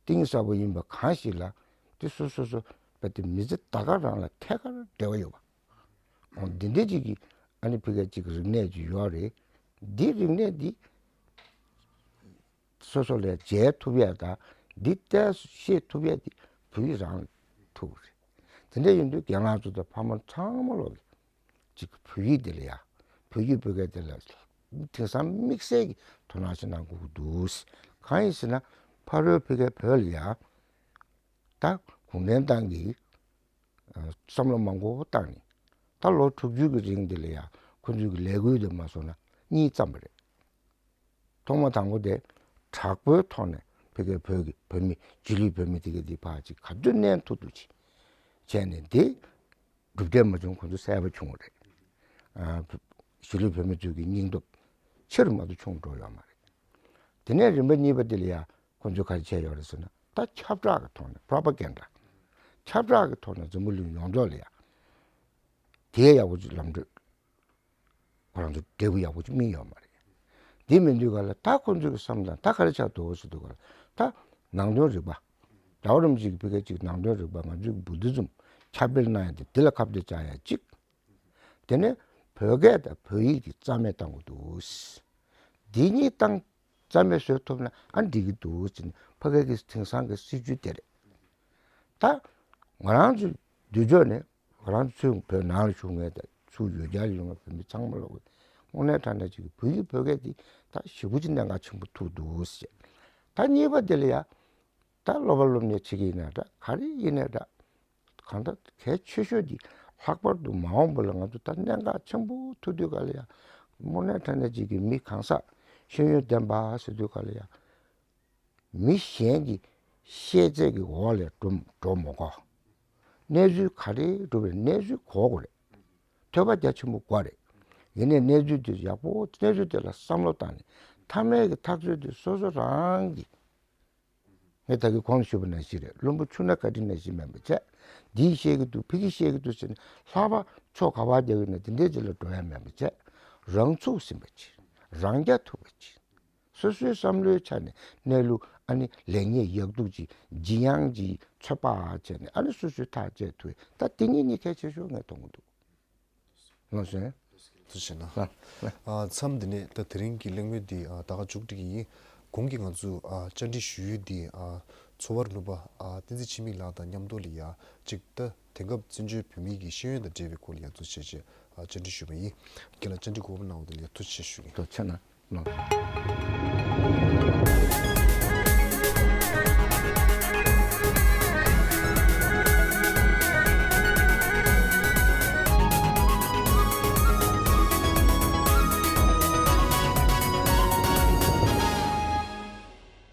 གཏིང་ཟབ་པོ་ཡིན་པ་གང་ཞིག་ལ། དེ་སོ་སོ་སོ་བ་དེ་མི་ཚེ་ད་ག་རང་ལ་ཐད་ཀར་འབྲེལ་བ་ཡོད་པ། འོ་འདི་འདྲ་ཅིག་གི་ཨ་ནི་ཕ་གི་ཅིག་རིག་གནས་ཅིག་ཡོད་རེད། འདི་རིག་གནས་འདི་སོ་སོ་ལ་མཇལ་ཐུབ་ཡ་དང་འདི་ཏོག་ཙམ་ཤེས་ཐུབ་ཡ་འདི་བོད་ཡིག་རང་ཐུག་རེད། དེ་འདྲ་ཡིན་དུས་རྒན་ལགས་ཚོ་དང་ཕ་མ་ཚང་མ་ལོག་གི་ཅིག་བོད་ཡིག་འདི་ལ་ཡ། བོད་ཡིག་བོད་སྐད་འདི་ལ་དེང་སང་དམིགས་བསལ་གྱི་དོ་སྣང་ཞིག་གནང་དགོས་ཀྱི་འདུག་གང་ཡིན་ཟེར་ན། ཕ་རོལ་ཕ་གིའི་བོད་ལ་ཡ། ད་གུང་ཁྲན་ཏང་གིས་ཨ། བསམ་བློ་མང་པོ་བཏང་ནས། ད་ལོ་དྲུག་ཅུ་གི་རིང་འདི་ལ་ཡ་ཁོ་ཚོའི་གི་ལས་འགུལ་འདི་མ་སོང་ན་གཉིས་བརྩམས་པ་རེད། ཐོག་མ་དང་པོ་དེ་དྲག་པོའི་ཐོག་ནས་ཕ་གིའི་བོད་ཀྱི་བོད་མི་གཞིས་ལུས་བོད་མི་དེ་ག་དེ་ཕར་ཅིག་ག་དུས་མནན་ཐུབ་ཐུབ་ཅིག་བྱས་ནས། དེ་གྲུབ་འབྲས་མ་བྱུང་། ཁོ་ཚོ་བསད་པ་བྱུང་བ་རེད། ཨ། གཞིས་ལུས་བོད་མི་ཚོའི་གི་སྙིང་སྟོབས་ཆེ་རུ་མ་གཏོགས་ཆུང་འགྲོ་ཡོད་མ་རེད། དེ་ནས་རིམ་པ་གཉིས་པ་དེ་ལ་ཡ་ཁོ་ཚོས་ག་རེ་བྱས་ཡོད་རེད་ཟེར་ན། ད་ཁྱབ་བསྒྲགས་ཀྱི་ཐོག་ནས། པྲོ་པ་གན་ཌ། ཁྱབ་བསྒྲགས་ཀྱི་ཐོག་ནས་འཛམ་བུ་གླིང་ཡོངས་རྫོགས་ལ་ཡ་དེ་ཡག་པོ་ཅིག་ལམ་འགྲོ། ཁོ་རང་ཚོ་འབྲས་བུ་ཡག་པོ་ཅིག་སྨིན་ཡོད་མ་རེད། འདི་མིན་དུས་ག་ལ་ད་ཁོ་ཚོའི་གི་བསམ་སྟངས་ད་ག་རེ་ཆགས་འདུག་ཟེར་དུས་ག་ལ། ད་ནང་དོན་རིག་པ། རྒྱལ་བ་རིན་པོ་ཆེ་གི་ཕ་གི་ཅིག་ནང་དོན་རིག་པ། ང་ཚོའི་བུ་དྷི་ཛིམ་ཁྱབ་སྤེལ་གནང་ཡ་དེ། འདི་ལ་ཁ་གཏད་བཅག་ཡ་གཅིག་དེ་ནས་བོད་སྐད་དང་བོད་ཡིག་གི་རྩ་མེད་གཏང་དགོས་འདུག་འདི་གཉིས་བཏང་། རྩ་མེད་བཟོ་ཐུབ་ན་ཨ་འགྲིག་གི་འདུག་ཟེར་ནས་ཕ་གི་གི་དེང་སང་གི་སྲིད་བྱུས་དེ་རེད། ད་ང་རང་ཚོའི་འདི་ཕྱོགས་ནས་ང་རང་ཚོའི་བོད་ནང་ལ་བཞུགས་མཁན་དང་ཚུར་ཡུལ་གྱར་ཡོང་མཁན་བོད་མི་ཚང་མ་ལོག་གི་དངོས་གནས་དྲང་གནས་ཅིག་གི་བོད་ཡིག་བོད་སྐད་འདི་ད་ཞེ་པོ་ཅིག་གནད་འགག་ཆེན་པོ་ཐུག་འདུག་ཟེར། ད་གཉིས་པ་དེ་ལ་ཡ། ད་སློབ་པ་སློབ་གཉེར་བྱེད་ཀྱི་ཡིན་ན་འདྲ། ག་རེ་ཡིན་ན་འདྲ། གང་ལྟར་གལ་ཆེ་ཤོས་འདི་ལྷག་པར་དུ་མ་འོངས་པ་ལ་ང་ཚོ་ད་གནད་འགག་ཆེན་པོ་ཐུག་དུས་ག་ལ་ཡ། དངོས་གནས་དྲང་གནས་ཅིག་གི་མི་གང་ཟག་ཤེས་ཡོན་ལྡན་པ་ཟེར་དུས་ག་ལ་ཡ། མི་གཞན་གྱི་ཤེས་ཚད་ཀྱི་འོག་ལ་འགྲོ་འགྲོ་མི་དགོས། གནས་ཚུལ་ག་རེ་སྒྲུབ་པའི་གནས་ཚུལ་གོ་དགོས་རེད། ཐོས་པ་རྒྱ་ཆེན་པོ་དགོས་རེད། ཡིན་ནའི་གནས་ཚུལ་དེ་ཡག་པོ། གནས་ཚུལ་དེ་ལ་བསམ་བློ་བཏང་ནས་མཐའ་མའི་གི་ཐག་གཅོད་དེ་སོ་སོ་རང་གིས། ངས་ད་གིན་གོང་དུ་ཞུས་པ་ནང་བཞིན་རེད། བླུན་པོ་ཆུ་སྣ་ག་ཏི་ནང་བཞིན་མིན་པ་བྱས། འདིས་བཤད་ཀྱི་འདུག་ཕ་གིས་བཤད་ཀྱི་འདུག་ཟེར་ནས་ལྷག་པ་ཕྱོགས་ག་པར་རྒྱག་གི་ན་དེ་འདྲའི་ཅིག་ལ་འགྲོ་ཡ་མིན་པ་བྱས། རང་ཚུགས་ཟིན་པ་ཅིག་རང་རྒྱག་ཐུབ་པ་ཅིག་སོ་སོའི་བསམ་བློའི་ཆ་ནས་གནས་ལུགས་ཨ་ནི་ལེགས་ཉེས་ཡག་སྡུག་ཅིག་ལྗིད་ཡང་ཅིག་ཚོད་དཔག་བྱས་ནས་ཨ་ནི་སོ་སོའི་ཐག་བཅད་ཐུབ་ཡ། ད་དེ་གཉིས་གཉིས་གལ་ཆེ་ཤོས་ངས་མཐོང་གི་འདུག་ལགས་སོ། ཐུགས་རྗེ་གནང་། ལགས་ལགས། ཨ། མཚམས་འདི་ནས་ད་དེ་རིང་གི་གླེང་མོལ་འདི་ཨ་ད་ག་མཇུག་སྒྲིལ་གྱི་ཡིན། གོང་གི་ང་ཚོས་ཨ་བཅར་འདྲི་ཞུ་ཡུལ་འདི་ཨ་མཚོ་བར་ནུབ་པ་ཨ་བསྟན་འཛིན་འཆི་མེད་ལགས་དང་མཉམ་དུ་ལ་ཡ་གཅིག་ད་དེང་སྐབས་བཙན་བྱོལ་བོད་མིའི་གི་ཤེས་ཡོན་དང་འབྲེལ་བའི་སྐོར་ལ་ཡ་གཙོ་ཆེ་ཆེ་ཨ་བཅར་འདྲི་ཞུས་པ་ཡིན། རྒན་ལགས་བཅར་འདྲི་གོ་བ་གནང་བ་དེ་ལ་ཡ་ཐུགས་རྗེ་ཆེ་ཞུ་གི་ཡིན། ཐུགས་རྗེ་གནང་།